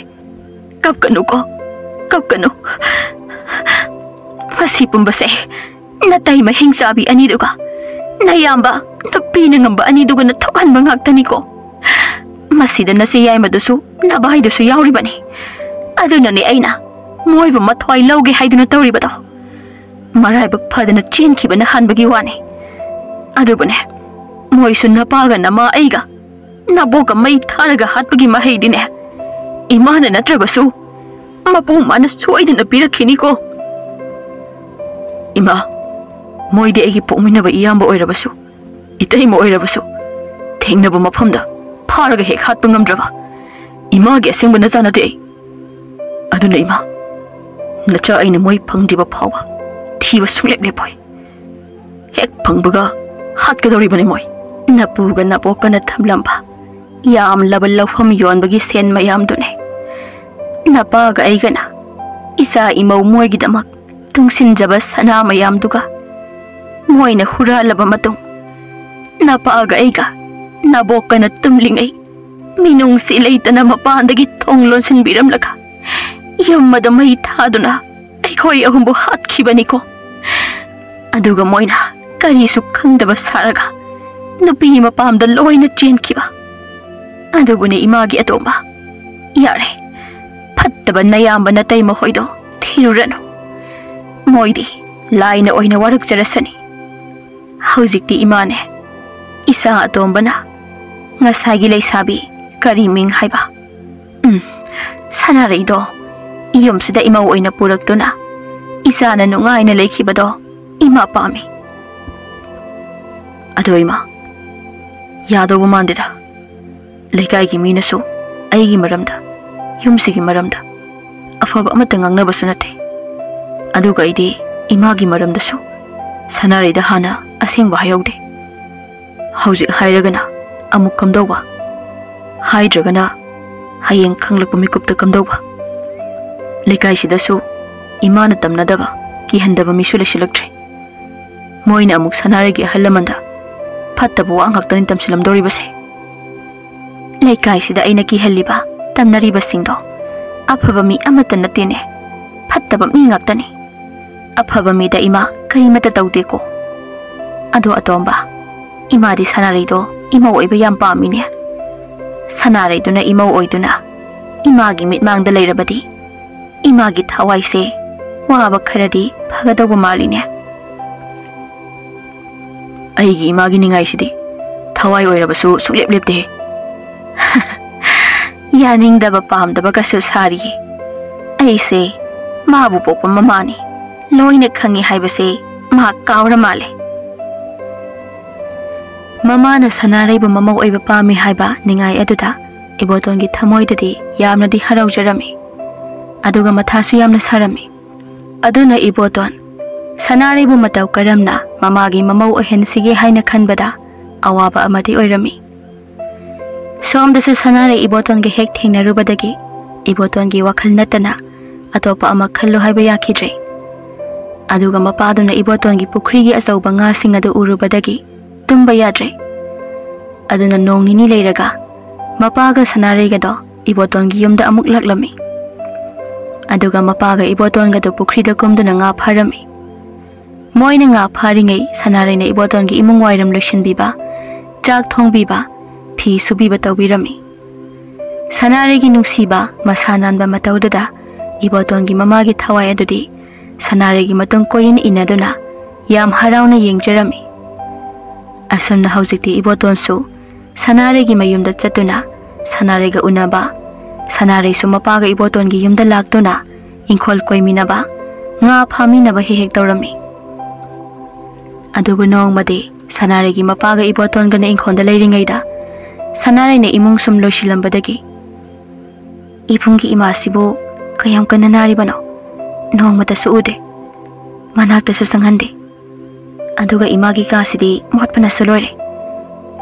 ꯀꯞꯀꯅꯨꯀꯣ, ꯀꯞꯀꯅꯨ꯫ ꯃꯁꯤ ꯄꯨꯝꯕꯁꯦ ꯅꯇꯩꯃ ꯍꯤꯡꯆꯥꯕꯤ ꯑꯅꯤꯗꯨꯒ ꯅꯌꯥꯝꯕ ꯅꯨꯄꯤꯅ ꯉꯝꯕ ꯑꯅꯤꯗꯨꯒꯅ ꯊꯣꯛꯍꯟꯕ ꯉꯥꯛꯇꯅꯤꯀꯣ꯫ ꯃꯁꯤꯗ ꯅꯆꯦ ꯌꯥꯏꯃꯗꯨꯁꯨ ꯅꯚꯥꯏꯗꯨꯁꯨ ꯌꯥꯎꯔꯤꯕꯅꯤ꯫ ꯑꯗꯨꯅꯅꯤ ꯑꯩꯅ ꯃꯣꯏꯕꯨ ꯃꯊ꯭ꯋꯥꯏ ꯂꯧꯒꯦ ꯍꯥꯏꯗꯨꯅ ꯇꯧꯔꯤꯕꯗꯣ꯫ ꯃꯔꯥꯏꯕꯛ ꯐꯗꯅ ꯆꯦꯟꯈꯤꯕꯅ ꯍꯥꯟꯕꯒꯤ ꯋꯥꯅꯤ꯫ ꯑꯗꯨꯕꯨꯅꯦ, ꯃꯣꯏꯁꯨ ꯅꯄꯥꯒ ꯅꯃꯥ ꯑꯩꯒ ꯅꯕꯣꯛꯀ ꯃꯩ ꯊꯥꯔꯒ ꯍꯥꯠꯄꯒꯤ ꯃꯍꯩꯗꯤꯅꯦ, ꯏꯃꯥꯅ ꯅꯠꯇ꯭ꯔꯕꯁꯨ ꯃꯄꯨ ꯃꯥꯅ ꯁꯣꯏꯗꯅ ꯄꯤꯔꯛꯈꯤꯅꯤꯀꯣ꯫ ꯏꯃꯥ, ꯃꯣꯏꯗꯤ ꯑꯩꯒꯤ ꯄꯣꯛꯃꯤꯟꯅꯕ ꯏꯌꯥꯝꯕ ꯑꯣꯏꯔꯕꯁꯨ, ꯏꯇꯩꯃ ꯑꯣꯏꯔꯕꯁꯨ, ꯊꯦꯡꯅꯕ ꯃꯐꯝꯗ ꯐꯥꯔꯒ ꯍꯦꯛ ꯍꯥꯠꯄ ꯉꯝꯗ꯭ꯔꯕ ꯏꯃꯥꯒꯤ ꯑꯁꯦꯡꯕ ꯅꯆꯥ ꯅꯠꯇꯦ ꯑꯩ꯫ ꯑꯗꯨꯅ ꯏꯃꯥ, ꯅꯆꯥ ꯑꯩꯅ ꯃꯣꯏ ꯐꯪꯗ꯭ꯔꯤꯕ ꯐꯥꯎꯕ ꯊꯤꯕ ꯁꯨꯡꯂꯦꯞ ꯂꯦꯞꯄꯣꯏ꯫ ꯍꯦꯛ ꯐꯪꯕꯒ ꯍꯥꯠꯀꯗꯧꯔꯤꯕꯅꯤ ꯃꯣꯏ꯫ ꯅꯄꯨꯒ ꯅꯄꯣꯛꯀꯅ ꯊꯝꯂꯝꯕ ꯌꯥꯝꯂꯕ ꯂꯧꯐꯝ ꯌꯣꯟꯕꯒꯤ ꯁꯦꯟ ꯃꯌꯥꯝꯗꯨꯅꯦ꯫ ꯅꯄꯥꯒ ꯑꯩꯒꯅ ꯏꯆꯥ ꯏꯃꯧ ꯃꯣꯏꯒꯤꯗꯃꯛ ꯇꯨꯡꯁꯤꯟꯖꯕ ꯁꯅꯥ ꯃꯌꯥꯝꯗꯨꯒ ꯃꯣꯏꯅ ꯍꯨꯔꯥꯜꯂꯕ ꯃꯇꯨꯡ, ꯅꯄꯥꯒ ꯑꯩꯒ ꯅꯕꯣꯛꯀꯅ ꯇꯨꯝꯂꯤꯉꯩ ꯃꯤꯅꯨꯡꯁꯤ ꯂꯩꯇꯅ ꯃꯄꯥꯟꯗꯒꯤ ꯊꯣꯡ ꯂꯣꯟꯁꯤꯟꯕꯤꯔꯝꯂꯒ ꯌꯨꯝ ꯑꯗꯨ ꯃꯩ ꯊꯥꯗꯨꯅ ꯑꯩꯈꯣꯏ ꯑꯍꯨꯝꯕꯨ ꯍꯥꯠꯈꯤꯕꯅꯤꯀꯣ꯫ ꯑꯗꯨꯒ ꯃꯣꯏꯅ ꯀꯔꯤꯁꯨ ꯈꯪꯗꯕ ꯁꯥꯔꯒ ꯅꯨꯄꯤ ꯃꯄꯥꯝꯗ ꯂꯣꯏꯅ ꯆꯦꯟꯈꯤꯕ꯫ ꯑꯗꯨꯕꯨꯅꯦ ꯏꯃꯥꯒꯤ ꯑꯇꯣꯝꯕ, ꯌꯥꯔꯦ, ꯐꯠꯇꯕ ꯅꯌꯥꯝꯕ ꯅꯇꯩꯃ ꯍꯣꯏꯗꯣ ꯊꯤꯔꯨꯔꯅꯨ꯫ ꯃꯣꯏꯗꯤ ꯂꯥꯏꯅ ꯑꯣꯏꯅ ꯋꯥꯔꯛꯆꯔꯁꯅꯤ꯫ ꯍꯧꯖꯤꯛꯇꯤ ꯏꯃꯥꯅꯦ, ꯏꯆꯥ ꯑꯇꯣꯝꯕꯅ ꯉꯁꯥꯏꯒꯤ ꯂꯩꯁꯥꯕꯤ ꯀꯔꯤ ꯃꯤꯡ ꯍꯥꯏꯕ? ꯎꯝ, ꯁꯅꯥꯔꯩꯗꯣ ꯌꯨꯝꯁꯤꯗ ꯏꯃꯧ ꯑꯣꯏꯅ ꯄꯨꯔꯛꯇꯨꯅ ꯏꯆꯥꯅ ꯅꯨꯡꯉꯥꯏꯅ ꯂꯩꯈꯤꯕꯗꯣ ꯏꯃꯥ ꯄꯥꯝꯃꯤ꯫ ꯑꯗꯣ ꯏꯃꯥ, ꯌꯥꯗꯧꯕ ꯃꯥꯟꯗꯦꯗ꯫ ꯂꯩꯀꯥꯏꯒꯤ ꯃꯤꯅꯁꯨ ꯑꯩꯒꯤ ꯃꯔꯝꯗ, ꯌꯨꯝꯁꯤꯒꯤ ꯃꯔꯝꯗ ꯑꯐꯕ ꯑꯃꯠꯇ ꯉꯥꯡꯅꯕꯁꯨ ꯅꯠꯇꯦ꯫ ꯑꯗꯨꯒ ꯑꯩꯗꯤ ꯏꯃꯥꯒꯤ ꯃꯔꯝꯗꯁꯨ ꯁꯅꯥꯔꯩꯗ ꯍꯥꯟꯅ ꯑꯁꯦꯡꯕ ꯍꯥꯏꯍꯧꯗꯦ꯫ ꯍꯧꯖꯤꯛ ꯍꯥꯏꯔꯒꯅ ꯑꯃꯨꯛ ꯀꯝꯗꯧꯕ? ꯍꯥꯏꯗ꯭ꯔꯒꯅ ꯍꯌꯦꯡ ꯈꯪꯂꯛꯄ ꯃꯤꯀꯨꯞꯇ ꯀꯝꯗꯧꯕ? ꯂꯩꯀꯥꯏꯁꯤꯗꯁꯨ ꯏꯃꯥꯅ ꯇꯝꯅꯗꯕ, ꯀꯤꯍꯟꯗꯕ ꯃꯤꯁꯨ ꯂꯩꯁꯤꯜꯂꯛꯇ꯭ꯔꯦ꯫ ꯃꯣꯏꯅ ꯑꯃꯨꯛ ꯁꯅꯥꯔꯩꯒꯤ ꯑꯍꯜ ꯂꯃꯟꯗ ꯐꯠꯇꯕ ꯋꯥ ꯉꯥꯛꯇꯅꯤ ꯇꯝꯁꯤꯜꯂꯝꯗꯧꯔꯤꯕꯁꯦ꯫ ꯂꯩꯀꯥꯏꯁꯤꯗ ꯑꯩꯅ ꯀꯤꯍꯜꯂꯤꯕ, ꯇꯝꯅꯔꯤꯕꯁꯤꯡꯗꯣ ꯑꯐꯕ ꯃꯤ ꯑꯃꯠꯇ ꯅꯠꯇꯦꯅꯦ꯫ ꯐꯠꯇꯕ ꯃꯤ ꯉꯥꯛꯇꯅꯤ꯫ ꯑꯐꯕ ꯃꯤꯗ ꯏꯃꯥ ꯀꯔꯤꯃꯠꯇ ꯇꯧꯗꯦꯀꯣ꯫ ꯑꯗꯣ ꯑꯇꯣꯝꯕ, ꯏꯃꯥꯗꯤ ꯁꯅꯥꯔꯩꯗꯣ ꯏꯃꯧ ꯑꯣꯏꯕ ꯌꯥꯝ ꯄꯥꯝꯃꯤꯅꯦ꯫ ꯁꯅꯥꯔꯩꯗꯨꯅ ꯏꯃꯧ ꯑꯣꯏꯗꯨꯅ ꯏꯃꯥꯒꯤ ꯃꯤꯠꯃꯥꯡꯗ ꯂꯩꯔꯕꯗꯤ ꯏꯃꯥꯒꯤ ꯊꯋꯥꯏꯁꯦ ꯋꯥꯕ ꯈꯔꯗꯤ ꯐꯒꯗꯧꯕ ꯃꯥꯜꯂꯤꯅꯦ꯫ ꯑꯩꯒꯤ ꯏꯃꯥꯒꯤ ꯅꯤꯡꯉꯥꯏꯁꯤꯗꯤ ꯊꯋꯥꯏ ꯑꯣꯏꯔꯕꯁꯨ ꯁꯨꯛꯂꯦꯞ ꯂꯦꯞꯇꯦ꯫ ꯌꯥꯅꯤꯡꯗꯕ ꯄꯥꯝꯗꯕꯒꯁꯨ ꯁꯥꯔꯤꯌꯦ꯫ ꯑꯩꯁꯦ ꯃꯥꯕꯨ ꯄꯣꯛꯄ ꯃꯃꯥꯅꯤ, ꯂꯣꯏꯅ ꯈꯪꯉꯤ ꯍꯥꯏꯕꯁꯦ ꯃꯥ ꯀꯥꯎꯔ ꯃꯥꯜꯂꯦ꯫ ꯃꯃꯥꯅ ꯁꯅꯥꯔꯩꯕꯨ ꯃꯃꯧ ꯑꯣꯏꯕ ꯄꯥꯝꯃꯤ ꯍꯥꯏꯕ ꯅꯤꯡꯉꯥꯏ ꯑꯗꯨꯗ ꯏꯕꯣꯇꯣꯟꯒꯤ ꯊꯃꯣꯏꯗꯗꯤ ꯌꯥꯝꯅꯗꯤ ꯍꯔꯥꯎꯖꯔꯝꯃꯤ, ꯑꯗꯨꯒ ꯃꯊꯥꯁꯨ ꯌꯥꯝꯅ ꯁꯥꯔꯝꯃꯤ꯫ ꯑꯗꯨꯅ ꯏꯕꯣꯇꯣꯟ ꯁꯅꯥꯔꯩꯕꯨ ꯃꯇꯧ ꯀꯔꯝꯅ ꯃꯃꯥꯒꯤ ꯃꯃꯧ ꯑꯣꯏꯍꯟꯁꯤꯒꯦ ꯍꯥꯏꯅ ꯈꯟꯕꯗ ꯑꯋꯥꯕ ꯑꯃꯗꯤ ꯑꯣꯏꯔꯝꯃꯤ꯫ ꯁꯣꯝꯗꯁꯨ ꯁꯅꯥꯔꯩ ꯏꯕꯣꯇꯣꯟꯒ ꯍꯦꯛ ꯊꯦꯡꯅꯔꯨꯕꯗꯒꯤ ꯏꯕꯣꯇꯣꯟꯒꯤ ꯋꯥꯈꯜ ꯅꯠꯇꯅ ꯑꯇꯣꯞꯄ ꯑꯃ ꯈꯜꯂꯨ ꯍꯥꯏꯕ ꯌꯥꯈꯤꯗ꯭ꯔꯦ꯫ ꯑꯗꯨꯒ ꯃꯄꯥꯗꯨꯅ ꯏꯕꯣꯇꯣꯟꯒꯤ ꯄꯨꯈ꯭ꯔꯤꯒꯤ ꯑꯆꯧꯕ ꯉꯥꯁꯤꯡ ꯑꯗꯨ ꯎꯔꯨꯕꯗꯒꯤ ꯇꯨꯝꯕ ꯌꯥꯗ꯭ꯔꯦ꯫ ꯑꯗꯨꯅ ꯅꯣꯡ ꯅꯤꯅꯤ ꯂꯩꯔꯒ ꯃꯄꯥꯒ ꯁꯅꯥꯔꯩꯒꯗꯣ ꯏꯕꯣꯇꯣꯟꯒꯤ ꯌꯨꯝꯗ ꯑꯃꯨꯛ ꯂꯥꯛꯂꯝꯃꯤ꯫ ꯑꯗꯨꯒ ꯃꯄꯥꯒ ꯏꯕꯣꯇꯣꯟꯒꯗꯣ ꯄꯨꯈ꯭ꯔꯤꯗ ꯀꯨꯝꯗꯨꯅ ꯉꯥ ꯐꯥꯔꯝꯃꯤ꯫ ꯃꯣꯏꯅ ꯉꯥ ꯐꯥꯔꯤꯉꯩ ꯁꯅꯥꯔꯩꯅ ꯏꯕꯣꯇꯣꯟꯒꯤ ꯏꯃꯨꯡ ꯋꯥꯏꯔꯝ ꯂꯣꯏꯁꯤꯟꯕꯤꯕ, ꯆꯥꯛ ꯊꯣꯡꯕꯤꯕ, ꯐꯤ ꯁꯨꯕꯤꯕ ꯇꯧꯕꯤꯔꯝꯃꯤ꯫ ꯁꯅꯥꯔꯩꯒꯤ ꯅꯨꯡꯁꯤꯕ, ꯃꯁꯥ ꯅꯥꯟꯕ ꯃꯇꯧꯗꯨꯗ ꯏꯕꯣꯇꯣꯟꯒꯤ ꯃꯃꯥꯒꯤ ꯊꯋꯥꯏ ꯑꯗꯨꯗꯤ ꯁꯅꯥꯔꯩꯒꯤ ꯃꯇꯨꯡ ꯀꯣꯏꯏꯟ ꯏꯟꯅꯗꯨꯅ ꯌꯥꯝ ꯍꯔꯥꯎꯅ ꯌꯦꯡꯖꯔꯝꯃꯤ꯫ ꯑꯁꯨꯝꯅ ꯍꯧꯖꯤꯛꯇꯤ ꯏꯕꯣꯇꯣꯟꯁꯨ ꯁꯅꯥꯔꯩꯒꯤ ꯃꯌꯨꯝꯗ ꯆꯠꯇꯨꯅ ꯁꯅꯥꯔꯩꯒ ꯎꯅꯕ, ꯁꯅꯥꯔꯩꯁꯨ ꯃꯄꯥꯒ ꯏꯕꯣꯇꯣꯟꯒꯤ ꯌꯨꯝꯗ ꯂꯥꯛꯇꯨꯅ ꯏꯪꯈꯣꯜ ꯀꯣꯏꯃꯤꯟꯅꯕ, ꯉꯥ ꯐꯥꯃꯤꯟꯅꯕ ꯍꯦꯛ ꯍꯦꯛ ꯇꯧꯔꯝꯃꯤ꯫ ꯑꯗꯨꯕꯨ ꯅꯣꯡꯃꯗꯤ ꯁꯅꯥꯔꯩꯒꯤ ꯃꯄꯥꯒ ꯏꯕꯣꯇꯣꯟꯒꯅ ꯏꯪꯈꯣꯜꯗ ꯂꯩꯔꯤꯉꯩꯗ ꯁꯅꯥꯔꯩꯅ ꯏꯃꯨꯡ ꯁꯨꯝ ꯂꯣꯏꯁꯤꯜꯂꯝꯕꯗꯒꯤ, "ꯏꯕꯨꯡꯒꯤ ꯏꯃꯥꯁꯤꯕꯨ ꯀꯌꯥꯝ ꯀꯟꯅ ꯅꯥꯔꯤꯕꯅꯣ? ꯅꯣꯡꯃꯇꯁꯨ ꯎꯗꯦ, ꯃꯅꯥꯛꯇꯁꯨ ꯆꯪꯍꯟꯗꯦ꯫ ꯑꯗꯨꯒ ꯏꯃꯥꯒꯤ ꯀꯥꯁꯤꯗꯤ ꯃꯣꯠꯄꯅꯁꯨ ꯂꯣꯏꯔꯦ꯫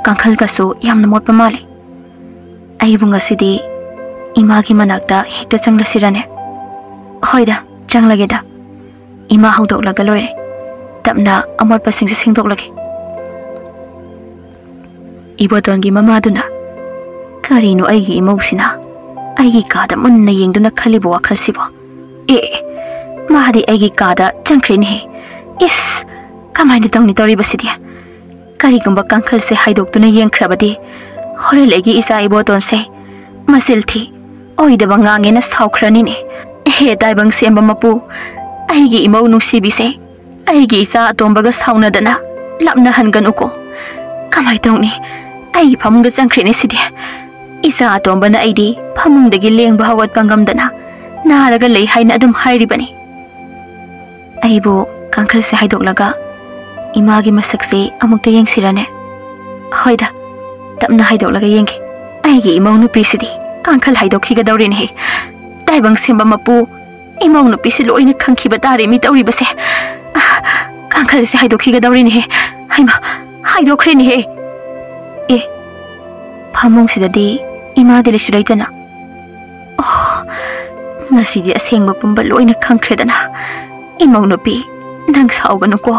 ꯀꯥꯡꯈꯜꯒꯁꯨ ꯌꯥꯝꯅ ꯃꯣꯠꯄ ꯃꯥꯜꯂꯦ꯫ ꯑꯩꯕꯨ ꯉꯁꯤꯗꯤ ꯏꯃꯥꯒꯤ ꯃꯅꯥꯛꯇ ꯍꯦꯛꯇ ꯆꯪꯂꯁꯤꯔꯅꯦ? ꯍꯣꯏꯗ, ꯆꯪꯂꯒꯦꯗ꯫ ꯏꯃꯥ ꯍꯧꯗꯣꯛꯂꯒ ꯂꯣꯏꯔꯦ꯫ ꯇꯞꯅ ꯑꯃꯣꯠꯄꯁꯤꯡꯁꯦ ꯁꯦꯡꯗꯣꯛꯂꯒꯦ꯫" ꯏꯕꯣꯇꯣꯟꯒꯤ ꯃꯃꯥꯗꯨꯅ, "ꯀꯔꯤꯅꯣ ꯑꯩꯒꯤ ꯏꯃꯧꯁꯤꯅ ꯑꯩꯒꯤ ꯀꯥꯗ ꯃꯨꯟꯅ ꯌꯦꯡꯗꯨꯅ ꯈꯜꯂꯤꯕ ꯋꯥꯈꯜꯁꯤꯕꯣ? ꯑꯦ, ꯑꯦ, ꯃꯥꯗꯤ ꯑꯩꯒꯤ ꯀꯥꯗ ꯆꯪꯈ꯭ꯔꯦꯅꯦꯍꯦ꯫ ꯏꯁ, ꯀꯃꯥꯏꯅ ꯇꯧꯅꯤ ꯇꯧꯔꯤꯕꯁꯤꯗꯤ? ꯀꯔꯤꯒꯨꯝꯕ ꯀꯥꯡꯈꯜꯁꯦ ꯍꯥꯏꯗꯣꯛꯇꯨꯅ ꯌꯦꯡꯈ꯭ꯔꯕꯗꯤ ꯍꯣꯔꯦꯟ ꯑꯩꯒꯤ ꯏꯆꯥ ꯏꯕꯣꯇꯣꯟꯁꯦ ꯃꯆꯤꯜ ꯊꯤ, ꯑꯣꯏꯗꯕ ꯉꯥꯡꯉꯦꯅ ꯁꯥꯎꯈ꯭ꯔꯅꯤꯅꯦ꯫ ꯍꯦ ꯇꯥꯏꯕꯪ ꯁꯦꯝꯕ ꯃꯄꯨ, ꯑꯩꯒꯤ ꯏꯃꯧ ꯅꯨꯡꯁꯤꯕꯤꯁꯦ, ꯑꯩꯒꯤ ꯏꯆꯥ ꯑꯇꯣꯝꯕꯒ ꯁꯥꯎꯅꯗꯅ ꯂꯥꯞꯅꯍꯟꯒꯅꯨꯀꯣ꯫ ꯀꯃꯥꯏ ꯇꯧꯅꯤ? ꯑꯩꯒꯤ ꯐꯃꯨꯡꯗ ꯆꯪꯈ꯭ꯔꯦꯅꯦ ꯁꯤꯗꯤ꯫ ꯏꯆꯥ ꯑꯇꯣꯝꯕꯅ ꯑꯩꯗꯤ ꯐꯃꯨꯡꯗꯒꯤ ꯂꯦꯡꯕ ꯍꯧꯒꯠꯄ ꯉꯝꯗꯅ ꯅꯥꯔꯒ ꯂꯩ ꯍꯥꯏꯅ ꯑꯗꯨꯝ ꯍꯥꯏꯔꯤꯕꯅꯤ꯫ ꯑꯩꯕꯨ ꯀꯥꯡꯈꯜꯁꯦ ꯍꯥꯏꯗꯣꯛꯂꯒ ꯏꯃꯥꯒꯤ ꯃꯁꯛꯁꯦ ꯑꯃꯨꯛꯇ ꯌꯦꯡꯁꯤꯔꯅꯦ? ꯍꯣꯏꯗ, ꯇꯞꯅ ꯍꯥꯏꯗꯣꯛꯂꯒ ꯌꯦꯡꯒꯦ꯫ ꯑꯩꯒꯤ ꯏꯃꯧ ꯅꯨꯄꯤꯁꯤꯗꯤ ꯀꯥꯡꯈꯜ ꯍꯥꯏꯗꯣꯛꯈꯤꯒꯗꯧꯔꯦꯅꯦꯍꯦ꯫ ꯇꯥꯏꯕꯪ ꯁꯦꯝꯕ ꯃꯄꯨ, ꯏꯃꯧ ꯅꯨꯄꯤꯁꯤ ꯂꯣꯏꯅ ꯈꯪꯈꯤꯕ ꯇꯥꯔꯦ ꯃꯤ ꯇꯧꯔꯤꯕꯁꯦ꯫ ꯑꯥ, ꯀꯥꯡꯈꯜꯁꯦ ꯍꯥꯏꯗꯣꯛꯈꯤꯒꯗꯧꯔꯦꯅꯦꯍꯦ꯫ ꯍꯩꯃꯥ, ꯍꯥꯏꯗꯣꯛꯈ꯭ꯔꯦꯅꯦꯍꯦ꯫ ꯑꯦ, ꯐꯃꯨꯡꯁꯤꯗꯗꯤ ꯏꯃꯥꯗꯤ ꯂꯩꯁꯨ ꯂꯩꯇꯅ꯫ ꯑꯣ, ꯉꯁꯤꯗꯤ ꯑꯁꯦꯡꯕ ꯄꯨꯝꯕ ꯂꯣꯏꯅ ꯈꯪꯈ꯭ꯔꯦꯗꯅ꯫ ꯏꯃꯧ ꯅꯨꯄꯤ, ꯅꯪ ꯁꯥꯎꯒꯅꯨꯀꯣ꯫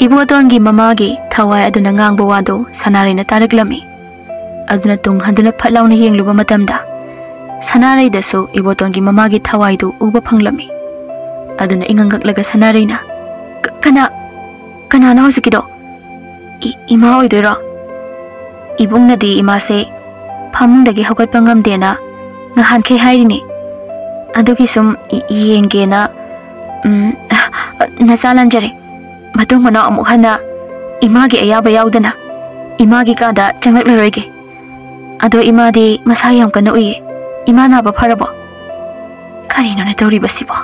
ꯏꯕꯣꯇꯣꯟꯒꯤ ꯃꯃꯥꯒꯤ ꯊꯋꯥꯏ ꯑꯗꯨꯅ ꯉꯥꯡꯕ ꯋꯥꯗꯨ ꯁꯅꯥꯔꯩꯅ ꯇꯥꯔꯛꯂꯝꯃꯤ꯫ ꯑꯗꯨꯅ ꯇꯨꯡ ꯍꯟꯗꯨꯅ ꯐꯠ ꯂꯥꯎꯅ ꯌꯦꯡꯂꯨꯕ ꯃꯇꯝꯗ, ꯁꯅꯥꯔꯩꯗꯁꯨ ꯏꯕꯣꯇꯣꯟꯒꯤ ꯃꯃꯥꯒꯤ ꯊꯋꯥꯏꯗꯨ ꯎꯕ ꯐꯪꯂꯝꯃꯤ꯫ ꯑꯗꯨꯅ ꯏꯉꯛ ꯉꯛꯂꯒ ꯁꯅꯥꯔꯩꯅ, "ꯀ-, ꯀꯅꯥ, ꯀꯅꯥꯅꯣ ꯍꯧꯖꯤꯛꯀꯤꯗꯣ? ꯏ-, ꯏꯃꯥ ꯑꯣꯏꯗꯣꯏꯔꯣ?" ꯏꯕꯨꯡꯅꯗꯤ ꯏꯃꯥꯁꯦ ꯐꯃꯨꯡꯗꯒꯤ ꯍꯧꯒꯠꯄ ꯉꯝꯗꯦꯅ ꯉꯍꯥꯟꯈꯩ ꯍꯥꯏꯔꯤꯅꯦ꯫ ꯑꯗꯨꯒꯤ ꯁꯨꯝ ꯌꯦꯡꯒꯦꯅ, ꯎꯝ, ꯅꯆꯥ ꯂꯥꯟꯖꯔꯦ꯫ ꯃꯇꯨꯡ ꯃꯅꯥꯎ ꯑꯃꯨꯛ ꯍꯟꯅ ꯏꯃꯥꯒꯤ ꯑꯌꯥꯕ ꯌꯥꯎꯗꯅ ꯏꯃꯥꯒꯤ ꯀꯥꯗ ꯆꯪꯂꯛꯂꯔꯣꯏꯒꯦ꯫ ꯑꯗꯣ ꯏꯃꯥꯗꯤ ꯃꯁꯥ ꯌꯥꯝ ꯀꯟꯅ ꯎꯏꯌꯦ꯫ ꯏꯃꯥ ꯅꯥꯕ ꯐꯔꯕꯣ? ꯀꯔꯤꯅꯣꯅꯦ ꯇꯧꯔꯤꯕꯁꯤꯕꯣ?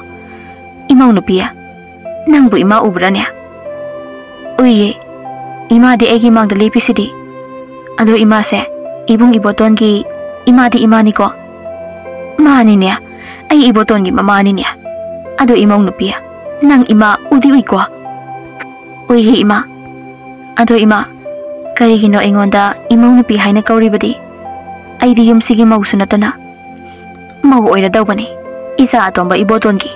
ꯏꯃꯧ ꯅꯨꯄꯤ, ꯅꯪꯕꯨ ꯏꯃꯥ ꯎꯕ꯭ꯔꯥꯅꯦ? ꯎꯏꯌꯦ꯫ ꯏꯃꯥꯗꯤ ꯑꯩꯒꯤ ꯃꯥꯡꯗ ꯂꯦꯞꯄꯤꯁꯤꯗꯤ꯫ ꯑꯗꯣ ꯏꯃꯥꯁꯦ ꯏꯕꯨꯡ ꯏꯕꯣꯇꯣꯟꯒꯤ ꯏꯃꯥꯗꯤ ꯏꯃꯥꯅꯤꯀꯣ? ꯃꯥꯅꯤꯅꯦ, ꯑꯩ ꯏꯕꯣꯇꯣꯟꯒꯤ ꯃꯃꯥꯅꯤꯅꯦ꯫ ꯑꯗꯣ ꯏꯃꯧ ꯅꯨꯄꯤ, ꯅꯪ ꯏꯃꯥ ꯎꯗꯤ ꯎꯏꯀꯣ? ꯎꯏꯌꯦ ꯏꯃꯥ꯫ ꯑꯗꯣ ꯏꯃꯥ, ꯀꯔꯤꯒꯤꯅꯣ ꯑꯩꯉꯣꯟꯗ ꯏꯃꯧ ꯅꯨꯄꯤ ꯍꯥꯏꯅ ꯀꯧꯔꯤꯕꯗꯤ? ꯑꯩꯗꯤ ꯌꯨꯝꯁꯤꯒꯤ ꯃꯧꯁꯨ ꯅꯠꯇꯅ꯫ ꯃꯧ ꯑꯣꯏꯔꯗꯧꯕꯅꯤ, ꯏꯆꯥ ꯑꯇꯣꯝꯕ ꯏꯕꯣꯇꯣꯟꯒꯤ꯫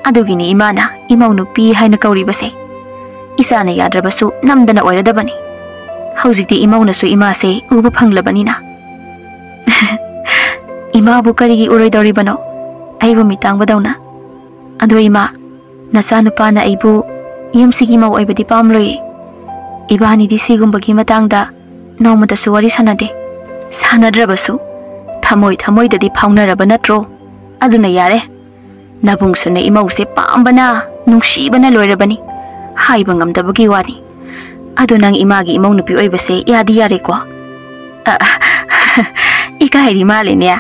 ꯑꯗꯨꯒꯤꯅꯤ ꯏꯃꯥꯅ ꯏꯃꯧ ꯅꯨꯄꯤ ꯍꯥꯏꯅ ꯀꯧꯔꯤꯕꯁꯦ꯫ ꯏꯆꯥꯅ ꯌꯥꯗ꯭ꯔꯕꯁꯨ ꯅꯝꯗꯅ ꯑꯣꯏꯔꯗꯕꯅꯤ꯫ ꯍꯧꯖꯤꯛꯇꯤ ꯏꯃꯧꯅꯁꯨ ꯏꯃꯥꯁꯦ ꯎꯕ ꯐꯪꯂꯕꯅꯤꯅ꯫ ꯏꯃꯥꯕꯨ ꯀꯔꯤꯒꯤ ꯎꯔꯣꯏꯗꯧꯔꯤꯕꯅꯣ? ꯑꯩꯕꯨ ꯃꯤꯇꯥꯡꯕꯗꯧꯅ꯫ ꯑꯗꯣ ꯏꯃꯥ, ꯅꯆꯥꯅꯨꯄꯥꯅ ꯑꯩꯕꯨ ꯌꯨꯝꯁꯤꯒꯤ ꯃꯧ ꯑꯣꯏꯕꯗꯤ ꯄꯥꯝꯂꯣꯏꯌꯦ꯫ ꯏꯕꯥꯅꯤꯗꯤ ꯁꯤꯒꯨꯝꯕꯒꯤ ꯃꯇꯥꯡꯗ ꯅꯣꯡꯃꯇꯁꯨ ꯋꯥꯔꯤ ꯁꯥꯟꯅꯗꯦ꯫ ꯁꯥꯟꯅꯗ꯭ꯔꯕꯁꯨ ꯊꯃꯣꯏ ꯊꯃꯣꯏꯗꯗꯤ ꯐꯥꯎꯅꯔꯕ ꯅꯠꯇ꯭ꯔꯣ? ꯑꯗꯨꯅ ꯌꯥꯔꯦ꯫ ꯅꯕꯨꯡꯁꯨꯅꯦ ꯏꯃꯧꯁꯦ ꯄꯥꯝꯕꯅ, ꯅꯨꯡꯁꯤꯕꯅ ꯂꯣꯏꯔꯕꯅꯤ꯫ ꯍꯥꯏꯕ ꯉꯝꯗꯕꯒꯤ ꯋꯥꯅꯤ꯫ ꯑꯗꯣ ꯅꯪ ꯏꯃꯥꯒꯤ ꯏꯃꯧ ꯅꯨꯄꯤ ꯑꯣꯏꯕꯁꯦ ꯌꯥꯗꯤ ꯌꯥꯔꯦꯀꯣ? ꯑ, ꯏꯀꯥꯏꯔꯤ ꯃꯥꯜꯂꯦꯅꯦ꯫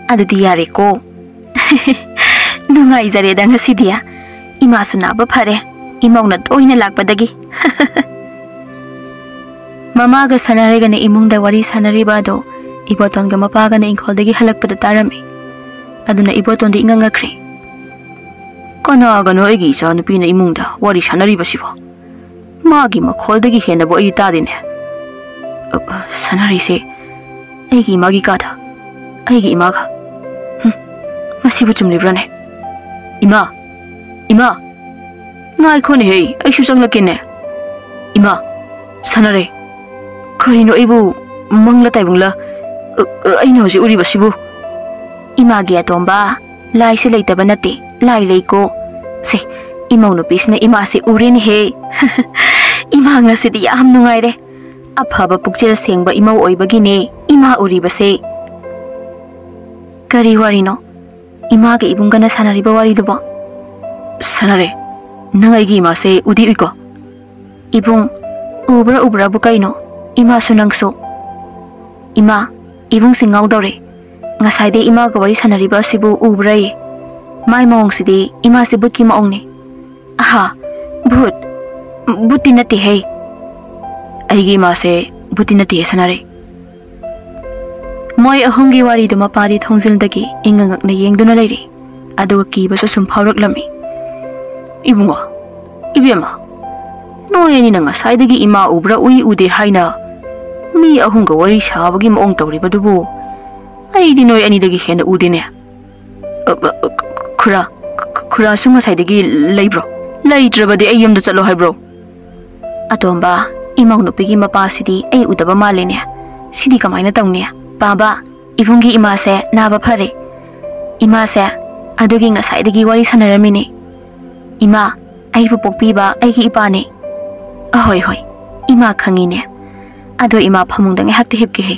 ꯑꯗꯨꯗꯤ ꯌꯥꯔꯦꯀꯣ꯫ ꯅꯨꯡꯉꯥꯏꯖꯔꯦꯗ ꯉꯁꯤꯗꯤ꯫ ꯏꯃꯥꯁꯨ ꯅꯥꯕ ꯐꯔꯦ, ꯏꯃꯧꯅ ꯇꯣꯏꯅ ꯂꯥꯛꯄꯗꯒꯤ꯫ ꯃꯃꯥꯒ ꯁꯥꯟꯅꯔꯒꯅ ꯏꯃꯨꯡꯗ ꯋꯥꯔꯤ ꯁꯥꯟꯅꯔꯤꯕ ꯑꯗꯣ ꯏꯕꯣꯇꯣꯟꯒ ꯃꯄꯥꯒꯅ ꯏꯪꯈꯣꯜꯗꯒꯤ ꯍꯜꯂꯛꯄꯗ ꯇꯥꯔꯝꯃꯤ꯫ ꯑꯗꯨꯅ ꯏꯕꯣꯇꯣꯟꯗꯤ ꯏꯉꯛ ꯉꯛꯈ꯭ꯔꯦ꯫ "ꯀꯅꯥꯒꯅꯣ ꯑꯩꯒꯤ ꯏꯆꯥꯅꯨꯄꯤꯅ ꯏꯃꯨꯡꯗ ꯋꯥꯔꯤ ꯁꯥꯟꯅꯔꯤꯕꯁꯤꯕꯣ? ꯃꯥꯒꯤ ꯃꯈꯣꯜꯗꯒꯤ ꯍꯦꯟꯅꯕꯨ ꯑꯩꯗꯤ ꯇꯥꯗꯦꯅꯦ꯫ ꯑ, ꯁꯥꯟꯅꯔꯤꯁꯦ ꯑꯩꯒꯤ ꯏꯃꯥꯒꯤ ꯀꯥꯗ, ꯑꯩꯒꯤ ꯏꯃꯥꯒ꯫ ꯍꯨꯝ, ꯃꯁꯤꯕꯨ ꯆꯨꯝꯂꯤꯕ꯭ꯔꯥꯅꯦ? ꯏꯃꯥ! ꯏꯃꯥ! ꯉꯥꯏꯈꯣꯅꯦꯍꯦ, ꯑꯩꯁꯨ ꯆꯪꯂꯛꯀꯦꯅꯦ꯫ ꯏꯃꯥ! ꯁꯥꯟꯅꯔꯦ! ꯀꯔꯤꯅꯣ, ꯑꯩꯕꯨ ꯃꯪꯂ ꯇꯥꯏꯕꯪꯂ? ꯑ, ꯑ, ꯑꯩꯅ ꯍꯧꯖꯤꯛ ꯎꯔꯤꯕꯁꯤꯕꯨ?" ꯏꯃꯥꯒꯤ ꯑꯇꯣꯝꯕ, ꯂꯥꯏꯁꯦ ꯂꯩꯇꯕ ꯅꯠꯇꯦ, ꯂꯥꯏ ꯂꯩꯀꯣ꯫ ꯁꯦ, ꯏꯃꯧ ꯅꯨꯄꯤꯁꯤꯅ ꯏꯃꯥꯁꯦ ꯎꯔꯦꯅꯦꯍꯦ꯫ ꯏꯃꯥ ꯉꯁꯤꯗꯤ ꯌꯥꯝ ꯅꯨꯡꯉꯥꯏꯔꯦ꯫ ꯑꯐꯕ ꯄꯨꯛꯆꯦꯜ ꯁꯦꯡꯕ ꯏꯃꯧ ꯑꯣꯏꯕꯒꯤꯅꯦ ꯏꯃꯥ ꯎꯔꯤꯕꯁꯦ꯫ ꯀꯔꯤ ꯋꯥꯔꯤꯅꯣ? ꯏꯃꯥꯒ ꯏꯕꯨꯡꯒꯅ ꯁꯥꯟꯅꯔꯤꯕ ꯋꯥꯔꯤꯗꯨꯕꯣ? ꯁꯥꯟꯅꯔꯦ꯫ ꯅꯪ ꯑꯩꯒꯤ ꯏꯃꯥꯁꯦ ꯎꯗꯤ ꯎꯏꯀꯣ? ꯏꯕꯨꯡ, ꯎꯕ꯭ꯔꯥ ꯎꯕ꯭ꯔꯥꯕꯨ ꯀꯩꯅꯣ? ꯏꯃꯥꯁꯨ ꯅꯪꯁꯨ꯫ ꯏꯃꯥ, ꯏꯕꯨꯡꯁꯦ ꯉꯥꯎꯗꯧꯔꯦ꯫ ꯉꯁꯥꯏꯗꯩ ꯏꯃꯥꯒ ꯋꯥꯔꯤ ꯁꯥꯟꯅꯔꯤꯕ ꯑꯁꯤꯕꯨ ꯎꯕ꯭ꯔꯥꯌꯦ? ꯃꯥꯏ ꯃꯑꯣꯡꯁꯤꯗꯤ ꯏꯃꯥꯁꯦ ꯚꯨꯠꯀꯤ ꯃꯑꯣꯡꯅꯦ꯫ ꯑꯍꯥ, ꯚꯨꯠ? ꯚꯨꯠꯇꯤ ꯅꯠꯇꯦꯍꯦ꯫ ꯑꯩꯒꯤ ꯏꯃꯥꯁꯦ ꯚꯨꯠꯇꯤ ꯅꯠꯇꯦꯍꯦ, ꯁꯥꯟꯅꯔꯦ꯫ ꯃꯣꯏ ꯑꯍꯨꯝꯒꯤ ꯋꯥꯔꯤꯗꯨ ꯃꯄꯥꯗꯤ ꯊꯣꯡꯖꯤꯜꯗꯒꯤ ꯏꯪꯉ ꯉꯛꯅ ꯌꯦꯡꯗꯨꯅ ꯂꯩꯔꯤ꯫ ꯑꯗꯨꯒ ꯀꯤꯕꯁꯨ ꯁꯨꯝ ꯐꯥꯎꯔꯛꯂꯝꯃꯤ꯫ "ꯏꯕꯨꯡꯉꯣ, ꯏꯕꯦꯝꯃ, ꯅꯣꯏ ꯑꯅꯤꯅ ꯉꯁꯥꯏꯗꯒꯤ ꯏꯃꯥ ꯎꯕ꯭ꯔꯥ ꯎꯏ ꯎꯗꯦ ꯍꯥꯏꯅ ꯃꯤ ꯑꯍꯨꯝꯒ ꯋꯥꯔꯤ ꯁꯥꯕꯒꯤ ꯃꯑꯣꯡ ꯇꯧꯔꯤꯕꯗꯨꯕꯨ ꯑꯩꯗꯤ ꯅꯣꯏ ꯑꯅꯤꯗꯒꯤ ꯍꯦꯟꯅ ꯎꯗꯦꯅꯦ꯫ ꯑ, ꯑ, ꯑ, ꯈꯨꯔꯥ, ꯈꯨꯔꯥꯁꯨ ꯉꯁꯥꯏꯗꯒꯤ ꯂꯩꯕ꯭ꯔꯣ? ꯂꯩꯇ꯭ꯔꯕꯗꯤ ꯑꯩ ꯌꯨꯝꯗ ꯆꯠꯂꯣ ꯍꯥꯏꯕ꯭ꯔꯣ?" ꯑꯇꯣꯝꯕ, ꯏꯃꯧ ꯅꯨꯄꯤꯒꯤ ꯃꯄꯥꯁꯤꯗꯤ ꯑꯩ ꯎꯗꯕ ꯃꯥꯜꯂꯦꯅꯦ꯫ ꯁꯤꯗꯤ ꯀꯃꯥꯏꯅ ꯇꯧꯅꯤ? ꯄꯥꯕ, ꯏꯕꯨꯡꯒꯤ ꯏꯃꯥꯁꯦ ꯅꯥꯕ ꯐꯔꯦ꯫ ꯏꯃꯥꯁꯦ ꯑꯗꯨꯒꯤ ꯉꯁꯥꯏꯗꯒꯤ ꯋꯥꯔꯤ ꯁꯥꯟꯅꯔꯝꯃꯤꯅꯦ꯫ ꯏꯃꯥ, ꯑꯩꯕꯨ ꯄꯣꯛꯄꯤꯕ ꯑꯩꯒꯤ ꯏꯄꯥꯅꯦ꯫ ꯑꯍꯣꯏ ꯍꯣꯏ, ꯏꯃꯥ ꯈꯪꯉꯤꯅꯦ꯫ "ꯑꯗꯣ ꯏꯃꯥ, ꯐꯃꯨꯡꯗ ꯉꯥꯏꯍꯥꯛꯇ ꯍꯤꯞꯀꯦ ꯍꯦ꯫"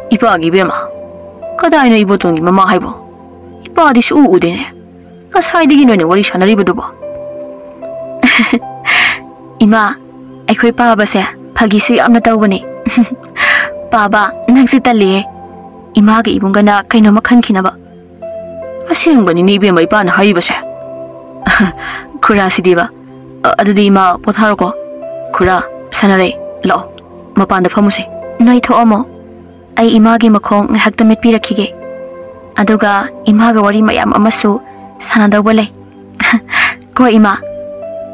"ꯏꯄꯥꯒꯤ ꯏꯕꯦꯝꯃ? ꯀꯗꯥꯏꯅꯣ ꯏꯕꯣꯇꯣꯟꯒꯤ ꯃꯃꯥ ꯍꯥꯏꯕꯣ? ꯏꯄꯥꯗꯤ ꯁꯨꯛꯎ ꯎꯗꯦꯅꯦ꯫ ꯉꯁꯥꯏꯗꯒꯤ ꯅꯣꯏꯅ ꯋꯥꯔꯤ ꯁꯥꯟꯅꯔꯤꯕꯗꯨꯕꯣ?" "ꯏꯃꯥ, ꯑꯩꯈꯣꯏ ꯄꯥꯕꯁꯦ ꯐꯥꯒꯤꯁꯨ ꯌꯥꯝꯅ ꯇꯧꯕꯅꯦ꯫" "ꯄꯥꯕ, ꯅꯪꯁꯦ ꯇꯜꯂꯤꯍꯦ꯫ ꯏꯃꯥꯒ ꯏꯕꯨꯡꯒꯅ ꯀꯩꯅꯣꯝꯃ ꯈꯟꯈꯤꯅꯕ꯫" "ꯑꯁꯦꯡꯕꯅꯤꯅꯦ ꯏꯕꯦꯝꯃ, ꯏꯄꯥꯅ ꯍꯥꯏꯔꯤꯕꯁꯦ꯫" "ꯈꯨꯔꯥ ꯁꯤꯗꯤꯕ꯫ ꯑ, ꯑꯗꯨꯗꯤ ꯏꯃꯥ ꯄꯣꯊꯥꯔꯣꯀꯣ꯫ ꯈꯨꯔꯥ, ꯁꯥꯟꯅꯔꯩ, ꯂꯥꯛꯑꯣ, ꯃꯄꯥꯟꯗ ꯐꯝꯃꯨꯁꯦ꯫" "ꯅꯣꯏ ꯊꯣꯛꯑꯝꯃꯣ꯫ ꯑꯩ ꯏꯃꯥꯒꯤ ꯃꯈꯣꯡ ꯉꯥꯏꯍꯥꯛꯇ ꯃꯦꯠꯄꯤꯔꯛꯈꯤꯒꯦ꯫ ꯑꯗꯨꯒ ꯏꯃꯥꯒ ꯋꯥꯔꯤ ꯃꯌꯥꯝ ꯑꯃꯁꯨ ꯁꯥꯟꯅꯗꯧꯕ ꯂꯩ꯫" "ꯀꯣ ꯏꯃꯥ?"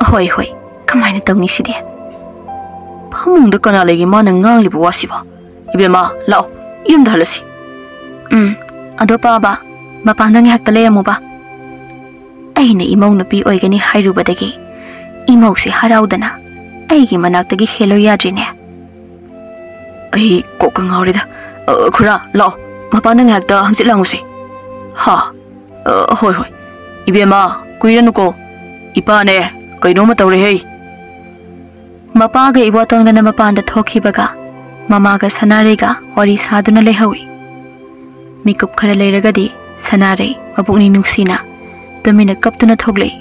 "ꯍꯣꯏ, ꯍꯣꯏ, ꯀꯃꯥꯏꯅ ꯇꯧꯅꯤ ꯁꯤꯗꯤ?" ꯐꯃꯨꯡꯗ ꯀꯅꯥ ꯂꯩꯒꯦ ꯃꯥꯅ ꯉꯥꯡꯂꯤꯕ ꯋꯥꯁꯤꯕꯣ? "ꯏꯕꯦꯝꯃ, ꯂꯥꯛꯑꯣ, ꯌꯨꯝꯗ ꯍꯜꯂꯁꯤ꯫" "ꯎꯝ, ꯑꯗꯣ ꯄꯥꯕ, ꯃꯄꯥꯟꯗ ꯉꯥꯏꯍꯥꯛꯇ ꯂꯩꯔꯝꯃꯨꯕ꯫" ꯑꯩꯅ ꯏꯃꯧ ꯅꯨꯄꯤ ꯑꯣꯏꯒꯅꯤ ꯍꯥꯏꯔꯨꯕꯗꯒꯤ ꯏꯃꯧꯁꯦ ꯍꯔꯥꯎꯗꯅ ꯑꯩꯒꯤ ꯃꯅꯥꯛꯇꯒꯤ ꯍꯦꯜꯂꯣ ꯌꯥꯗ꯭ꯔꯤꯅꯦ꯫ ꯑꯩ ꯀꯣꯛꯀ ꯉꯥꯎꯔꯦꯗ꯫ "ꯑ, ꯈꯨꯔꯥ, ꯂꯥꯛꯑꯣ, ꯃꯄꯥꯟꯗ ꯉꯥꯏꯍꯥꯛꯇ ꯍꯪꯆꯤꯠ ꯂꯥꯡꯉꯨꯁꯤ꯫" "ꯍꯥ? ꯑ, ꯍꯣꯏ, ꯍꯣꯏ꯫ ꯏꯕꯦꯝꯃ, ꯀꯨꯏꯔꯅꯨꯀꯣ꯫ ꯏꯄꯥꯅꯦ, ꯀꯩꯅꯣꯝꯃ ꯇꯧꯔꯦ ꯍꯦ꯫" ꯃꯄꯥꯒ ꯏꯕꯣꯇꯣꯟꯒꯅ ꯃꯄꯥꯟꯗ ꯊꯣꯛꯈꯤꯕꯒ ꯃꯃꯥꯒ ꯁꯅꯥꯔꯩꯒ ꯋꯥꯔꯤ ꯁꯥꯗꯨꯅ ꯂꯩꯍꯧꯏ꯫ ꯃꯤꯀꯨꯞ ꯈꯔ ꯂꯩꯔꯒꯗꯤ ꯁꯅꯥꯔꯩ ꯃꯕꯨꯛꯅꯤꯡ ꯅꯨꯡꯁꯤꯅ ꯇꯨꯃꯤꯟꯅ ꯀꯞꯇꯨꯅ ꯊꯣꯛꯂꯛꯏ꯫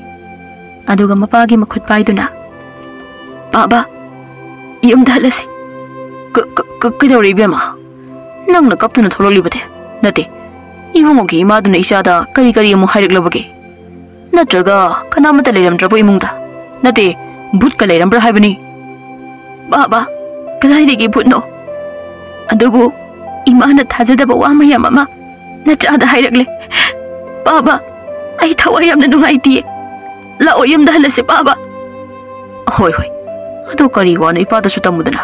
ꯑꯗꯨꯒ ꯃꯄꯥꯒꯤ ꯃꯈꯨꯠ ꯄꯥꯏꯗꯨꯅ, "ꯄꯥꯕ, ꯌꯨꯝꯗ ꯍꯜꯂꯁꯤ꯫" "ꯀ-, ꯀ-, ꯀ-, ꯀꯩꯗꯧꯔꯦ ꯏꯕꯦꯝꯃ? ꯅꯪꯅ ꯀꯞꯇꯨꯅ ꯊꯣꯛꯂꯛꯂꯤꯕꯗꯤ? ꯅꯠꯇꯦ, ꯏꯕꯨꯡꯉꯣꯒꯤ ꯏꯃꯥꯗꯨꯅ ꯏꯆꯥꯗ ꯀꯔꯤ ꯀꯔꯤ ꯑꯃꯨꯛ ꯍꯥꯏꯔꯛꯂꯕꯒꯦ? ꯅꯠꯇ꯭ꯔꯒ ꯀꯅꯥꯃꯠꯇ ꯂꯩꯔꯝꯗ꯭ꯔꯕ ꯏꯃꯨꯡꯗ? ꯅꯠꯇꯦ, ꯚꯨꯠꯀ ꯂꯩꯔꯝꯕ꯭ꯔꯥ ꯍꯥꯏꯕꯅꯤ꯫" "ꯕꯥꯕꯥ, ꯀꯗꯥꯏꯗꯒꯤ ꯚꯨꯠꯅꯣ? ꯑꯗꯨꯕꯨ ꯏꯃꯥꯅ ꯊꯥꯖꯗꯕ ꯋꯥ ꯃꯌꯥꯝ ꯑꯃ ꯅꯆꯥꯗ ꯍꯥꯏꯔꯛꯂꯦ꯫ ꯕꯥꯕꯥ, ꯑꯩ ꯊꯋꯥꯏ ꯌꯥꯝꯅ ꯅꯨꯡꯉꯥꯏꯇꯤꯌꯦ꯫ ꯂꯥꯛꯑꯣ, ꯌꯨꯝꯗ ꯍꯜꯂꯁꯦ, ꯕꯥꯕꯥ꯫" "ꯍꯣꯏ, ꯍꯣꯏ꯫ ꯑꯗꯣ ꯀꯔꯤ ꯋꯥꯅꯣ ꯏꯄꯥꯗꯁꯨ ꯇꯝꯃꯨꯗꯅ꯫"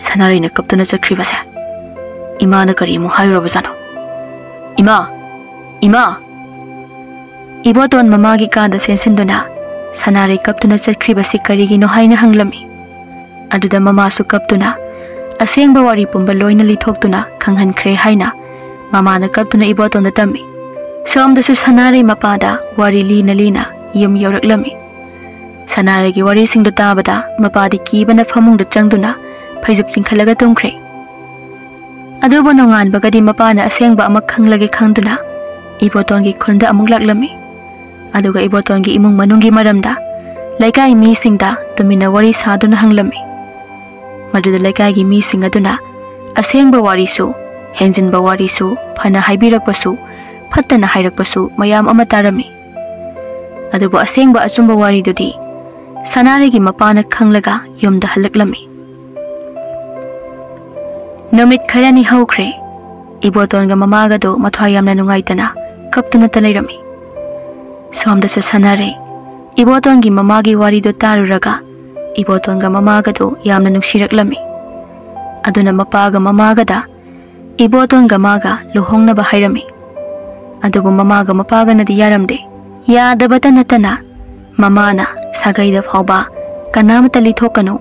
ꯁꯅꯥꯔꯩꯅ ꯀꯞꯇꯨꯅ ꯆꯠꯈ꯭ꯔꯤꯕꯁꯦ ꯏꯃꯥꯅ ꯀꯔꯤ ꯑꯃꯨꯛ ꯍꯥꯏꯔꯨꯔꯕꯖꯥꯠꯅꯣ? "ꯏꯃꯥ! ꯏꯃꯥ!" ꯏꯕꯣꯇꯣꯟ ꯃꯃꯥꯒꯤ ꯀꯥꯗ ꯆꯦꯟꯁꯤꯟꯗꯨꯅ ꯁꯅꯥꯔꯩ ꯀꯞꯇꯨꯅ ꯆꯠꯈ꯭ꯔꯤꯕꯁꯤ ꯀꯔꯤꯒꯤꯅꯣ ꯍꯥꯏꯅ ꯍꯪꯂꯝꯃꯤ꯫ ꯑꯗꯨꯗ ꯃꯃꯥꯁꯨ ꯀꯞꯇꯨꯅ ꯑꯁꯦꯡꯕ ꯋꯥꯔꯤ ꯄꯨꯝꯕ ꯂꯣꯏꯅ ꯂꯤꯊꯣꯛꯇꯨꯅ ꯈꯪꯍꯟꯈ꯭ꯔꯦ ꯍꯥꯏꯅ ꯃꯃꯥꯅ ꯀꯞꯇꯨꯅ ꯏꯕꯣꯇꯣꯟꯗ ꯇꯝꯃꯤ꯫ ꯁꯣꯝꯗꯁꯨ ꯁꯅꯥꯔꯩ ꯃꯄꯥꯗ ꯋꯥꯔꯤ ꯂꯤꯅ ꯂꯤꯅ ꯌꯨꯝ ꯌꯧꯔꯛꯂꯝꯃꯤ꯫ ꯁꯅꯥꯔꯩꯒꯤ ꯋꯥꯔꯤꯁꯤꯡꯗꯨ ꯇꯥꯕꯗ ꯃꯄꯥꯗꯤ ꯀꯤꯕꯅ ꯐꯃꯨꯡꯗ ꯆꯪꯗꯨꯅ ꯐꯩꯖꯨꯞ ꯆꯤꯡꯈꯠꯂꯒ ꯇꯨꯝꯈ꯭ꯔꯦ꯫ ꯑꯗꯨꯕꯨ ꯅꯣꯡꯉꯥꯟꯕꯒꯗꯤ ꯃꯄꯥꯅ ꯑꯁꯦꯡꯕ ꯑꯃ ꯈꯪꯂꯒꯦ ꯈꯪꯗꯨꯅ ꯏꯕꯣꯇꯣꯟꯒꯤ ꯈꯨꯟꯗ ꯑꯃꯨꯛ ꯂꯥꯛꯂꯝꯃꯤ꯫ ꯑꯗꯨꯒ ꯏꯕꯣꯇꯣꯟꯒꯤ ꯏꯃꯨꯡ ꯃꯅꯨꯡꯒꯤ ꯃꯔꯝꯗ ꯂꯩꯀꯥꯏ ꯃꯤꯁꯤꯡꯗ ꯇꯨꯃꯤꯟꯅ ꯋꯥꯔꯤ ꯁꯥꯗꯨꯅ ꯍꯪꯂꯝꯃꯤ꯫ ꯃꯗꯨꯗ ꯂꯩꯀꯥꯏꯒꯤ ꯃꯤꯁꯤꯡ ꯑꯗꯨꯅ ꯑꯁꯦꯡꯕ ꯋꯥꯔꯤꯁꯨ, ꯍꯦꯟꯖꯤꯟꯕ ꯋꯥꯔꯤꯁꯨ, ꯐꯅ ꯍꯥꯏꯕꯤꯔꯛꯄꯁꯨ, ꯐꯠꯇꯅ ꯍꯥꯏꯔꯛꯄꯁꯨ ꯃꯌꯥꯝ ꯑꯃ ꯇꯥꯔꯝꯃꯤ꯫ ꯑꯗꯨꯕꯨ ꯑꯁꯦꯡꯕ ꯑꯆꯨꯝꯕ ꯋꯥꯔꯤꯗꯨꯗꯤ ꯁꯅꯥꯔꯩꯒꯤ ꯃꯄꯥꯅ ꯈꯪꯂꯒ ꯌꯨꯝꯗ ꯍꯜꯂꯛꯂꯝꯃꯤ꯫ ꯅꯨꯃꯤꯠ ꯈꯔꯅꯤ ꯍꯧꯈ꯭ꯔꯦ꯫ ꯏꯕꯣꯇꯣꯟꯒ ꯃꯃꯥꯒꯗꯨ ꯃꯊ꯭ꯋꯥꯏ ꯌꯥꯝꯅ ꯅꯨꯡꯉꯥꯏꯇꯅ ꯀꯞꯇꯨꯅꯇ ꯂꯩꯔꯝꯃꯤ꯫ ꯁꯣꯝꯗꯁꯨ ꯁꯅꯥꯔꯩ ꯏꯕꯣꯇꯣꯟꯒꯤ ꯃꯃꯥꯒꯤ ꯋꯥꯔꯤꯗꯨ ꯇꯥꯔꯨꯔꯒ ꯏꯕꯣꯇꯣꯟꯒ ꯃꯃꯥꯒꯗꯨ ꯌꯥꯝꯅ ꯅꯨꯡꯁꯤꯔꯛꯂꯝꯃꯤ꯫ ꯑꯗꯨꯅ ꯃꯄꯥꯒ ꯃꯃꯥꯒꯗ ꯏꯕꯣꯇꯣꯟꯒ ꯃꯥꯒ ꯂꯨꯍꯣꯡꯅꯕ ꯍꯥꯏꯔꯝꯃꯤ꯫ ꯑꯗꯨꯕꯨ ꯃꯃꯥꯒ ꯃꯄꯥꯒꯅꯗꯤ ꯌꯥꯔꯝꯗꯦ꯫ ꯌꯥꯗꯕꯇ ꯅꯠꯇꯅ ꯃꯃꯥꯅ ꯁꯥꯒꯩꯗ ꯐꯥꯎꯕ "ꯀꯅꯥꯃꯠꯇ ꯂꯤꯊꯣꯛꯀꯅꯨ,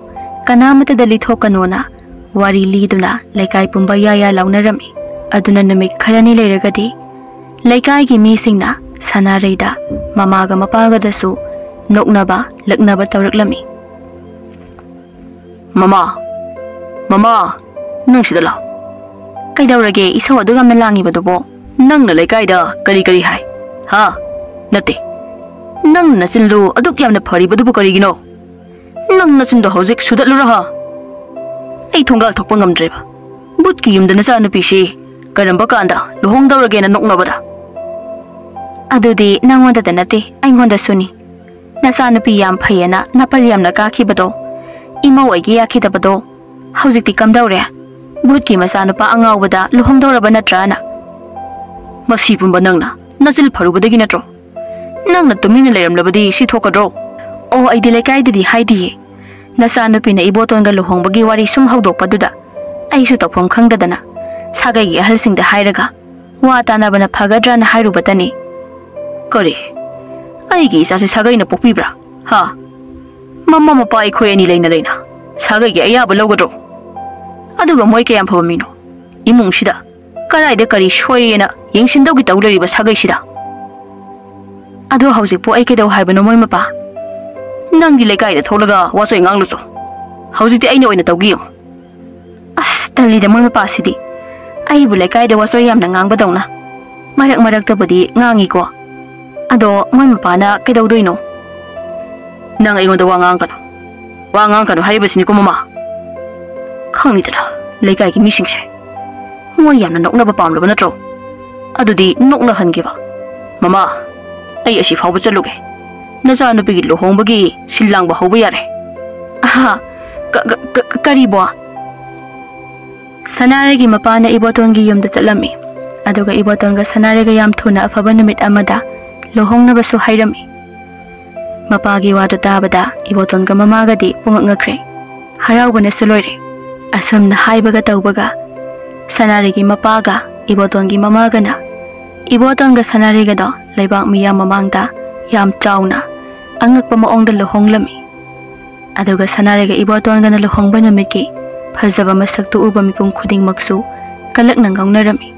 ꯀꯅꯥꯃꯠꯇꯗ ꯂꯤꯊꯣꯛꯀꯅꯨꯅ" ꯋꯥꯔꯤ ꯂꯤꯗꯨꯅ ꯂꯩꯀꯥꯏ ꯄꯨꯝꯕ ꯌꯥ ꯌꯥ ꯂꯥꯎꯅꯔꯝꯃꯤ꯫ ꯑꯗꯨꯅ ꯅꯨꯃꯤꯠ ꯈꯔꯅꯤ ꯂꯩꯔꯒꯗꯤ ꯂꯩꯀꯥꯏꯒꯤ ꯃꯤꯁꯤꯡꯅ ꯁꯅꯥꯔꯩꯗ ꯃꯃꯥꯒ ꯃꯄꯥꯒꯗꯁꯨ ꯅꯣꯛꯅꯕ ꯂꯛꯅꯕ ꯇꯧꯔꯛꯂꯝꯃꯤ꯫ "ꯃꯃꯥ, ꯃꯃꯥ, ꯅꯪ ꯁꯤꯗ ꯂꯥꯛ꯫ ꯀꯩꯗꯧꯔꯒꯦ ꯏꯁꯧ ꯑꯗꯨ ꯌꯥꯝꯅ ꯂꯥꯡꯉꯤꯕꯗꯨꯕꯣ? ꯅꯪꯅ ꯂꯩꯀꯥꯏꯗ ꯀꯔꯤ ꯀꯔꯤ ꯍꯥꯏ? ꯍꯥ? ꯅꯠꯇꯦ, ꯅꯪ ꯅꯆꯤꯟꯗꯨ ꯑꯗꯨꯛ ꯌꯥꯝꯅ ꯐꯔꯤꯕꯗꯨꯕꯨ ꯀꯔꯤꯒꯤꯅꯣ? ꯅꯪ ꯅꯆꯤꯟꯗꯣ ꯍꯧꯖꯤꯛ ꯁꯨꯗꯠꯂꯨꯔꯣ ꯍꯥ?" "ꯑꯩ ꯊꯣꯡꯒꯥꯜ ꯊꯣꯛꯄ ꯉꯝꯗ꯭ꯔꯦꯕ꯫ ꯚꯨꯠꯀꯤ ꯌꯨꯝꯗ ꯅꯆꯥꯅꯨꯄꯤꯁꯤ ꯀꯔꯝꯕ ꯀꯥꯟꯗ ꯂꯨꯍꯣꯡꯗꯧꯔꯒꯦꯅ ꯅꯣꯛꯅꯕꯗ?" "ꯑꯗꯨꯗꯤ ꯅꯪꯉꯣꯟꯗꯗ ꯅꯠꯇꯦ, ꯑꯩꯉꯣꯟꯗꯁꯨꯅꯤ꯫ ꯅꯆꯥꯅꯨꯄꯤ ꯌꯥꯝ ꯐꯩꯌꯦꯅ ꯅꯥꯄꯜ ꯌꯥꯝꯅ ꯀꯥꯈꯤꯕꯗꯣ, ꯏꯃꯧ ꯑꯣꯏꯒꯦ ꯌꯥꯈꯤꯗꯕꯗꯣ, ꯍꯧꯖꯤꯛꯇꯤ ꯀꯝꯗꯧꯔꯦ? ꯚꯨꯠꯀꯤ ꯃꯆꯥꯅꯨꯄꯥ ꯑꯉꯥꯎꯕꯗ ꯂꯨꯍꯣꯡꯗꯧꯔꯕ ꯅꯠꯇ꯭ꯔꯥꯅ?" "ꯃꯁꯤ ꯄꯨꯝꯕ ꯅꯪꯅ ꯅꯆꯤꯜ ꯐꯔꯨꯕꯗꯒꯤ ꯅꯠꯇ꯭ꯔꯣ? ꯅꯪꯅ ꯇꯨꯃꯤꯟꯅ ꯂꯩꯔꯝꯂꯕꯗꯤ ꯁꯤ ꯊꯣꯛꯀꯗ꯭ꯔꯣ?" "ꯑꯣ, ꯑꯩꯗꯤ ꯂꯩꯀꯥꯏꯗꯗꯤ ꯍꯥꯏꯗꯤꯌꯦ꯫ ꯅꯆꯥꯅꯨꯄꯤꯅ ꯏꯕꯣꯇꯣꯟꯒ ꯂꯨꯍꯣꯡꯕꯒꯤ ꯋꯥꯔꯤ ꯁꯨꯝ ꯍꯧꯗꯣꯛꯄꯗꯨꯗ ꯑꯩꯁꯨ ꯇꯧꯐꯝ ꯈꯪꯗꯗꯅ ꯁꯥꯒꯩꯒꯤ ꯑꯍꯜꯁꯤꯡꯗ ꯍꯥꯏꯔꯒ ꯋꯥ ꯇꯥꯅꯕꯅ ꯐꯒꯗ꯭ꯔꯥꯅ ꯍꯥꯏꯔꯨꯕꯇꯅꯤ꯫" "ꯀꯔꯤ? ꯑꯩꯒꯤ ꯏꯆꯥꯁꯦ ꯁꯥꯒꯩꯅ ꯄꯣꯛꯄꯤꯕ꯭ꯔꯥ? ꯍꯥ? ꯃꯃꯥ ꯃꯄꯥ ꯑꯩꯈꯣꯏ ꯑꯅꯤ ꯂꯩꯅ ꯂꯩꯅ ꯁꯥꯒꯩꯒꯤ ꯑꯌꯥꯕ ꯂꯧꯒꯗ꯭ꯔꯣ? ꯑꯗꯨꯒ ꯃꯣꯏ ꯀꯌꯥꯝ ꯐꯕ ꯃꯤꯅꯣ? ꯏꯃꯨꯡꯁꯤꯗ ꯀꯔꯥꯏꯗ ꯀꯔꯤ ꯁꯣꯏꯌꯦꯅ ꯌꯦꯡꯁꯤꯟꯗꯧꯒꯤ ꯇꯧ ꯂꯩꯔꯤꯕ ꯁꯥꯒꯩꯁꯤꯗ?" "ꯑꯗꯣ ꯍꯧꯖꯤꯛꯄꯨ ꯑꯩ ꯀꯩꯗꯧ ꯍꯥꯏꯕꯅꯣ ꯃꯣꯏ ꯃꯄꯥ?" ꯅꯪꯗꯤ ꯂꯩꯀꯥꯏꯗ ꯊꯣꯛꯂꯒ ꯋꯥꯆꯣꯏ ꯉꯥꯡꯂꯨꯆꯣ꯫ ꯍꯧꯖꯤꯛꯇꯤ ꯑꯩꯅ ꯑꯣꯏꯅ ꯇꯧꯒꯦ ꯌꯦꯡꯉꯨ꯫ ꯑꯁ, ꯇꯜꯂꯤꯗ ꯃꯣꯏ ꯃꯄꯥꯁꯤꯗꯤ꯫ ꯑꯩꯕꯨ ꯂꯩꯀꯥꯏꯗ ꯋꯥꯆꯣꯏ ꯌꯥꯝꯅ ꯉꯥꯡꯕꯗꯧꯅ꯫ ꯃꯔꯛ ꯃꯔꯛꯇꯕꯨꯗꯤ ꯉꯥꯡꯉꯤꯀꯣ꯫ ꯑꯗꯣ ꯃꯣꯏ ꯃꯄꯥꯅ ꯀꯩꯗꯧꯗꯣꯏꯅꯣ? ꯅꯪ ꯑꯩꯉꯣꯟꯗ ꯋꯥ ꯉꯥꯡꯒꯅꯨ꯫ ꯋꯥ ꯉꯥꯡꯒꯅꯨ ꯍꯥꯏꯔꯤꯕꯁꯤꯅꯤꯀꯣ, ꯃꯃꯥ꯫ ꯈꯪꯉꯤꯗꯅ, ꯂꯩꯀꯥꯏꯒꯤ ꯃꯤꯁꯤꯡꯁꯦ꯫ ꯃꯣꯏ ꯌꯥꯝꯅ ꯅꯣꯛꯅꯕ ꯄꯥꯝꯂꯕ ꯅꯠꯇ꯭ꯔꯣ? ꯑꯗꯨꯗꯤ ꯅꯣꯛꯅꯍꯟꯒꯦꯕ꯫ ꯃꯃꯥ, ꯑꯩ ꯑꯁꯤ ꯐꯥꯎꯕ ꯆꯠꯂꯨꯒꯦ꯫ ꯅꯆꯥꯅꯨꯄꯤꯒꯤ ꯂꯨꯍꯣꯡꯕꯒꯤ ꯁꯤꯜ ꯂꯥꯡꯕ ꯍꯧꯕ ꯌꯥꯔꯦ꯫ ꯑꯍꯥ, ꯀ-, ꯀ-, ꯀ-, ꯀꯔꯤꯕꯣ? ꯁꯅꯥꯔꯩꯒꯤ ꯃꯄꯥꯅ ꯏꯕꯣꯇꯣꯟꯒꯤ ꯌꯨꯝꯗ ꯆꯠꯂꯝꯃꯤ꯫ ꯑꯗꯨꯒ ꯏꯕꯣꯇꯣꯟꯒ ꯁꯅꯥꯔꯩꯒ ꯌꯥꯝ ꯊꯨꯅ ꯑꯐꯕ ꯅꯨꯃꯤꯠ ꯑꯃꯗ ꯂꯨꯍꯣꯡꯅꯕꯁꯨ ꯍꯥꯏꯔꯝꯃꯤ꯫ ꯃꯄꯥꯒꯤ ꯋꯥꯗꯨ ꯇꯥꯕꯗ ꯏꯕꯣꯇꯣꯟꯒ ꯃꯃꯥꯒꯗꯤ ꯄꯨꯡꯉꯛ ꯉꯛꯈ꯭ꯔꯦ꯫ ꯍꯔꯥꯎꯕꯅꯁꯨ ꯂꯣꯏꯔꯦ꯫ ꯑꯁꯨꯝꯅ ꯍꯥꯏꯕꯒ ꯇꯧꯕꯒ ꯁꯅꯥꯔꯩꯒꯤ ꯃꯄꯥꯒ ꯏꯕꯣꯇꯣꯟꯒꯤ ꯃꯃꯥꯒꯅ ꯏꯕꯣꯇꯣꯟꯒ ꯁꯅꯥꯔꯩꯒꯗꯣ ꯂꯩꯕꯥꯛ ꯃꯤꯌꯥꯝ ꯃꯃꯥꯡꯗ ꯌꯥꯝ ꯆꯥꯎꯅ ꯑꯉꯛꯄ ꯃꯑꯣꯡꯗ ꯂꯨꯍꯣꯡꯂꯝꯃꯤ꯫ ꯑꯗꯨꯒ ꯁꯅꯥꯔꯩꯒ ꯏꯕꯣꯇꯣꯟꯒꯅ ꯂꯨꯍꯣꯡꯕ ꯅꯨꯃꯤꯠꯀꯤ ꯐꯖꯕ ꯃꯁꯛꯇꯨ ꯎꯕ ꯃꯤꯄꯨꯝ ꯈꯨꯗꯤꯡꯃꯛꯁꯨ ꯀꯂꯛꯅ ꯉꯥꯎꯅꯔꯝꯃꯤ꯫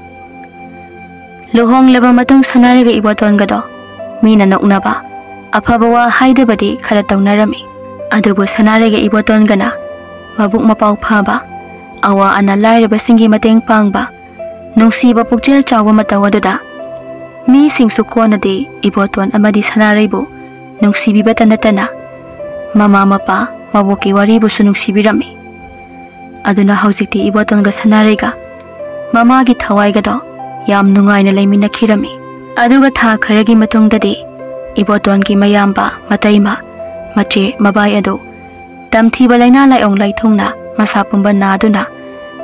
ꯂꯨꯍꯣꯡꯂꯕ ꯃꯇꯨꯡ ꯁꯅꯥꯔꯩꯒ ꯏꯕꯣꯇꯣꯟꯒꯗꯣ ꯃꯤꯅ ꯅꯣꯛꯅꯕ, ꯑꯐꯕ ꯋꯥ ꯍꯥꯏꯗꯕꯗꯤ ꯈꯔ ꯇꯧꯅꯔꯝꯃꯤ꯫ ꯑꯗꯨꯕꯨ ꯁꯅꯥꯔꯩꯒ ꯏꯕꯣꯇꯣꯟꯒꯅ ꯃꯕꯨꯛ ꯃꯄꯥꯎ ꯐꯕ, ꯑꯋꯥ ꯑꯅꯥ ꯂꯥꯏꯔꯕꯁꯤꯡꯒꯤ ꯃꯇꯦꯡ ꯄꯥꯡꯕ, ꯅꯨꯡꯁꯤꯕ ꯄꯨꯛꯆꯦꯜ ꯆꯥꯎꯕ ꯃꯇꯧ ꯑꯗꯨꯗ ꯃꯤꯁꯤꯡꯁꯨ ꯀꯣꯟꯅꯗꯤ ꯏꯕꯣꯇꯣꯟ ꯑꯃꯗꯤ ꯁꯅꯥꯔꯩꯕꯨ ꯅꯨꯡꯁꯤꯕꯤꯕꯇ ꯅꯠꯇꯅ ꯃꯃꯥ ꯃꯄꯥ ꯃꯕꯣꯛꯀꯤ ꯋꯥꯔꯤꯕꯨꯁꯨ ꯅꯨꯡꯁꯤꯕꯤꯔꯝꯃꯤ꯫ ꯑꯗꯨꯅ ꯍꯧꯖꯤꯛꯇꯤ ꯏꯕꯣꯇꯣꯟꯒ ꯁꯅꯥꯔꯩꯒ ꯃꯃꯥꯒꯤ ꯊꯋꯥꯏꯒꯗꯣ ꯌꯥꯝ ꯅꯨꯡꯉꯥꯏꯅ ꯂꯩꯃꯤꯟꯅꯈꯤꯔꯝꯃꯤ꯫ ꯑꯗꯨꯒ ꯊꯥ ꯈꯔꯒꯤ ꯃꯇꯨꯡꯗꯗꯤ ꯏꯕꯣꯇꯣꯟꯒꯤ ꯃꯌꯥꯝꯕ, ꯃꯇꯩꯃ, ꯃꯆꯦ, ꯃꯕꯥꯏ ꯑꯗꯨ ꯇꯝꯊꯤꯕ ꯂꯥꯏꯅꯥ ꯂꯥꯏꯑꯣꯡ ꯂꯥꯏꯊꯨꯡꯅ ꯃꯁꯥ ꯄꯨꯝꯕ ꯅꯥꯗꯨꯅ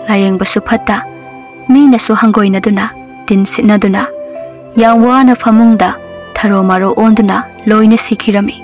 ꯂꯥꯌꯦꯡꯕꯁꯨ ꯐꯠꯇ, ꯃꯤꯅꯁꯨ ꯍꯪꯒꯣꯏꯅꯗꯨꯅ, ꯇꯤꯟ ꯁꯤꯠꯅꯗꯨꯅ, ꯌꯥꯝ ꯋꯥꯅ ꯐꯃꯨꯡꯗ ꯊꯔꯣ ꯃꯥꯔꯣ ꯑꯣꯟꯗꯨꯅ ꯂꯣꯏꯅ ꯁꯤꯈꯤꯔꯝꯃꯤ꯫